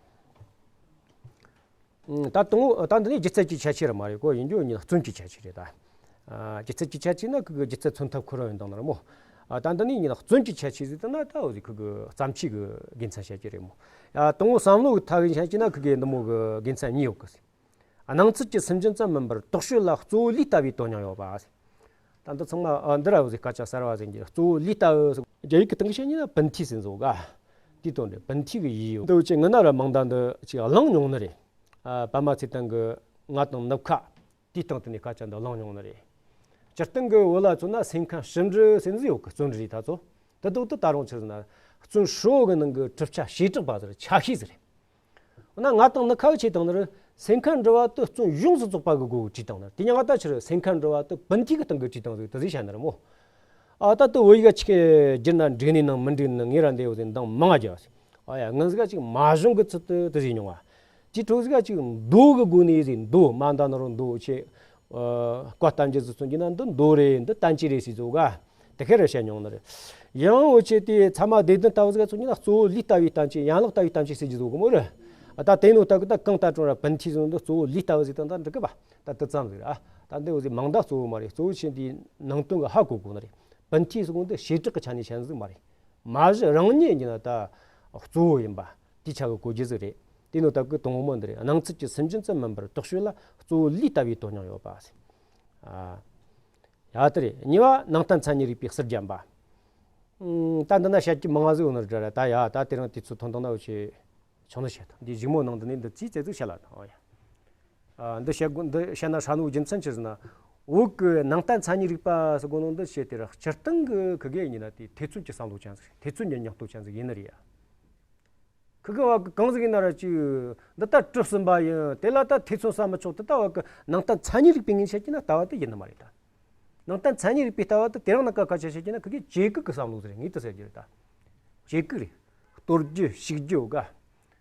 ཨུམ། ད་དང་པོ་ད་འདི་ནི་སྒྱུ་རྩལ་གྱི་ཁྱད་ཆོས་རེད་མ་རེད་གོ། ཡིན་རྒྱུ་ཡིན་རྩོམ་གྱི་ཁྱད་ཆོས་རེད་ད། ཨ་སྒྱུ་རྩལ་གྱི་ཁྱད་ཆོས་ན་ཁི་གི་སྒྱུ་རྩལ་མཚོན་ཐབས་ཁོ་རང་ཡིན་དང་ན་རེད་མོ། ཨ་ད་འདི་ནི་ཡིན་རྩོམ་གྱི་ཁྱད་ཆོས་ཟིག་ད་ན་ད་འུ་ཟིག་ཁི་གི་བརྩམས་ཆོས་གི་དགེ་མཚན་བཤད་ཀྱི་རེད་མོ། ཨ་དང་པོ་བསམ་བློ་གི་ཐད་གི་བཤད་ཀྱི་ན་ཁི་གི་འདི་མོ་གི་དགེ་མཚན་གཉིས་ཡོད་གི། སྣང་ཚུལ་གྱི་སུན་འབྱིན་ཙམ་མིན་པར་རྟོག་དཔྱོད་ལ་གཙོ་བོ་ལུས་ལྟ་བུའི་དོན་སྙིང་ཡོད་པ། ད་འདི་ཚང་མ་ཨ་འདི་ར་བཟོས་སྐད་ཆ་གསར་བ་ཟིག་གི་གཙོ་བོ་ལུས་ལྟ་བུ་ཟེར། རྒྱ་ཡིག་གི་སྟེང་གི་བཤད་ཉིན་ན本体ཟེར་བཟོ་ག་དེའི་དོན་རེད།本体གི་ཡིད་ཡོད་འདི་བྱས་ངི་ན་ར་མང་ད་འདི་ཅིག་གླེང་མྱོང་ནི་རེད། ཨ་པདྨ་ཚེ་བརྟན་གི་ང་དང་ནུབ་ཁ་དེའི་སྟེང་དུ་ནས་སྐད་ཆ་འདི་གླེང་མྱོང་ནི་རེད། སྤྱིར་བཏང་གི་བོད་ལ་མཚོན་ན་སེམས་ཁམས་ཞིབ་འབྲི་ཟེར་ནི་ཟིག་ཡོད་གི། བརྩོན་འགྲུས་རེད་ད་ཚོ། དེ་དག་ཏུ་ད་རུང་ཆི་ཟེར་ན་བརྩོན་ཧྲིལ་བོ་གི་ནང་གི་གྲུབ་ཆ་བྱེ་བྲག་པ་ཟེར་ཆ་ཤས་ཟིག་རེད། འོ་ན་ང་དང་ནི་ཁ་བ་ཆེ་དང་ནི་རེད། སེམས་ཁམས་འབྲི་བ་དེ་བརྩོན་ཡོངས་སུ་རྫོགས་པ་གི་སྒོ་བྲིས་དང་ནི་རེད། དེ་ཉག་ད་ཆི་རེད། སེམས་ཁམས་འབྲི་བ་དེ་本体གི་སྟེང་གི་བྲིས་དང་ཟིག་དེ་ཟིག་བཤད་ནི་རེད་མོ། ཨ་ད་དེ་བོད་ཡིག་ག་ཆི་གེ་བསྒྱུར་ན་འགྲིག་ནི་ནང་མི་འགྲིག་ནི་ངས་ར་འདི་བོ་ཟིག་འདང་མང་ང་རྒྱབ་ཟིག་ཨ་ཡ་ངན་ཟིག་ག་ཅིག་མ་གཞུང་གི་ཚུལ་དུ་དེ་ཟིག་མྱོང་བ། དེ་དྲུག་ཟིག་ག་ཅིག་མདོ་གི་སྒོ་ནས་ཟིག་མདོ་མ་འདའ་ནི་རུ་མདོ་ཆེ། ཨ་བཀའ་གདམས་རྒྱུད་ཟིག་མཚོན་རྒྱུ་ན་འདི་མདོ་རེད། འདི་བསྟན་བཅོས་རེད་ཟེར་བཟོ་ག་དེ་ཁེ་རེ་བཤད་མྱོང་ནི་རེད། ཡང་འུ་ཆོས་དེ་ཚད་མ་སྡེ་བདུན་ལྟ་བུ་ཟིག་ཚོ་ཉིད་ལ་གཙོ་བོ་ལུས་ལྟ་བུའི་བསྟན་བཅོས་ཡན་ལག་ལྟ་བུའི་བསྟན་བཅོས་ཟེར་རྒྱུ་ཟིག་གི་མོ་རེད། ད་དེ་ནོ་ད་གི་ད་གང་ལྟར་ཀྲུང་ར་本体ཟེར་ནོ་འདི་གཙོ་བོ་ལུས་ལྟ་བུ་ཟིག་དང་ད་འགྲིག་གི་པ། ད་དེ་ཙམ་ཟིག་རེད། ཨ་ད་འདི་འུ་ཟིག་མང་ད་གཙོ་བོ་མ་རེད། གཙོ་བོ་ཆེ་འདིའི་ནང་དོན་གི་ཧ་གོ་དགོས་ནི་རེད།本体ཟེར་གོ་འདི་བྱེ་བྲག་གི་ཆ་ནས་བཤད་ཟིག་མ་རེད། མ་གཞི་རང་ཉིད་ཡིན་ན་ད་གཙོ་བོ་ཡིན་པ་དེ་ཆ་གི་གོ་རྒྱུ་ཟིག་རེད། དེ་ནོ་ད་གི་དང་པོ་མོ་འདི་རེད། སྣང་ཚུལ་གྱི་སུན་འབྱིན་ཙམ་མིན་པར་རྟོག་དཔྱོད་ལ་གཙོ་བོ་ལུས་ལྟ་བུའི་དོན་སྙིང་ཡོད་པ་ཟེར། ཨ། ཡ་དེ་རེད། གཉིས་པ་ནང་བསྟན་མཚན་ཉིད་རིག་པའི་ཟུར་རྒྱན་པ། ཨུམ། ད་འདི་ན་བཤད་རྒྱུ་མང་ང་ཟིག་ཡོད་ནི་རེད་ར། ད་ཡ་ད་དེ་རིང་དུས་ཚོད་ཐུང་ཐུང་ན་འུ་ཆོས་ཆུང་ནི་བཤད་དང་འདི་གཞུག་མོ་ནང་དུ་ནས་འདི་ཙིག་ཙེ་ཟིག་བཤད་ལ་དང་། ཨོ་ཡ། ཨ་འདི་བཤད་དགོས། འདི་བཤད་ན་ཧྲ་ནོ་རྒྱུ་མཚན་ཆི་ཟེར་ན། བོད་ཀྱི་ནང་བསྟན་མཚན་ཉིད་རིག་པ་ཟེར་གོ་ནོ་འདི་བཤད་དེ་ར་སྤྱིར་བཏང་གི་ཁི་གེ་ཡིན་ན་དེ་ཐེ་ཚོམ་གྱི་བསམ་བློ་ཅན་ཟིག་ཐེ་ཚོམ་གྱི་སྙིང་སྟོབས་ཅན་ཟིག་ཡིན་ནི་རེད་ཡ། ཁི་གེ་བ་གི་གང་ཟིག་ཡིན་ན་ར་ཅིག་འདི་ལྟར་གྲུབ་ཟིན་པ་ཡིན། དེ་ལ་ད་ཐེ་ཚོམ་ཟ་མི་ཆོག་དེ་ལྟ་བ་གི་ནང་བསྟན་མཚན་ཉིད་རིག་པའི་ངོས་བཤད་ཀྱི་ན་ལྟ་བ་དེ་ཡིན་ནི་མ་རེད་ད། ནང་བསྟན་མཚན་ཉིད་རིག་པའི་ལྟ་བ་དེ་དེ་རང་ན་ཀ་ཁ་ཆ་བཤད་ཀྱི་ན་ཁི་གེ་ཇེ་གི་གི་བསམ་བློ་ཟིག་རེད། ངས་དེ་ཟེར་རྒྱུ་རེད་ད། ཇེ་གི་རེད། གཏོར་རྒྱུ་བཤིག་རྒྱུ་ག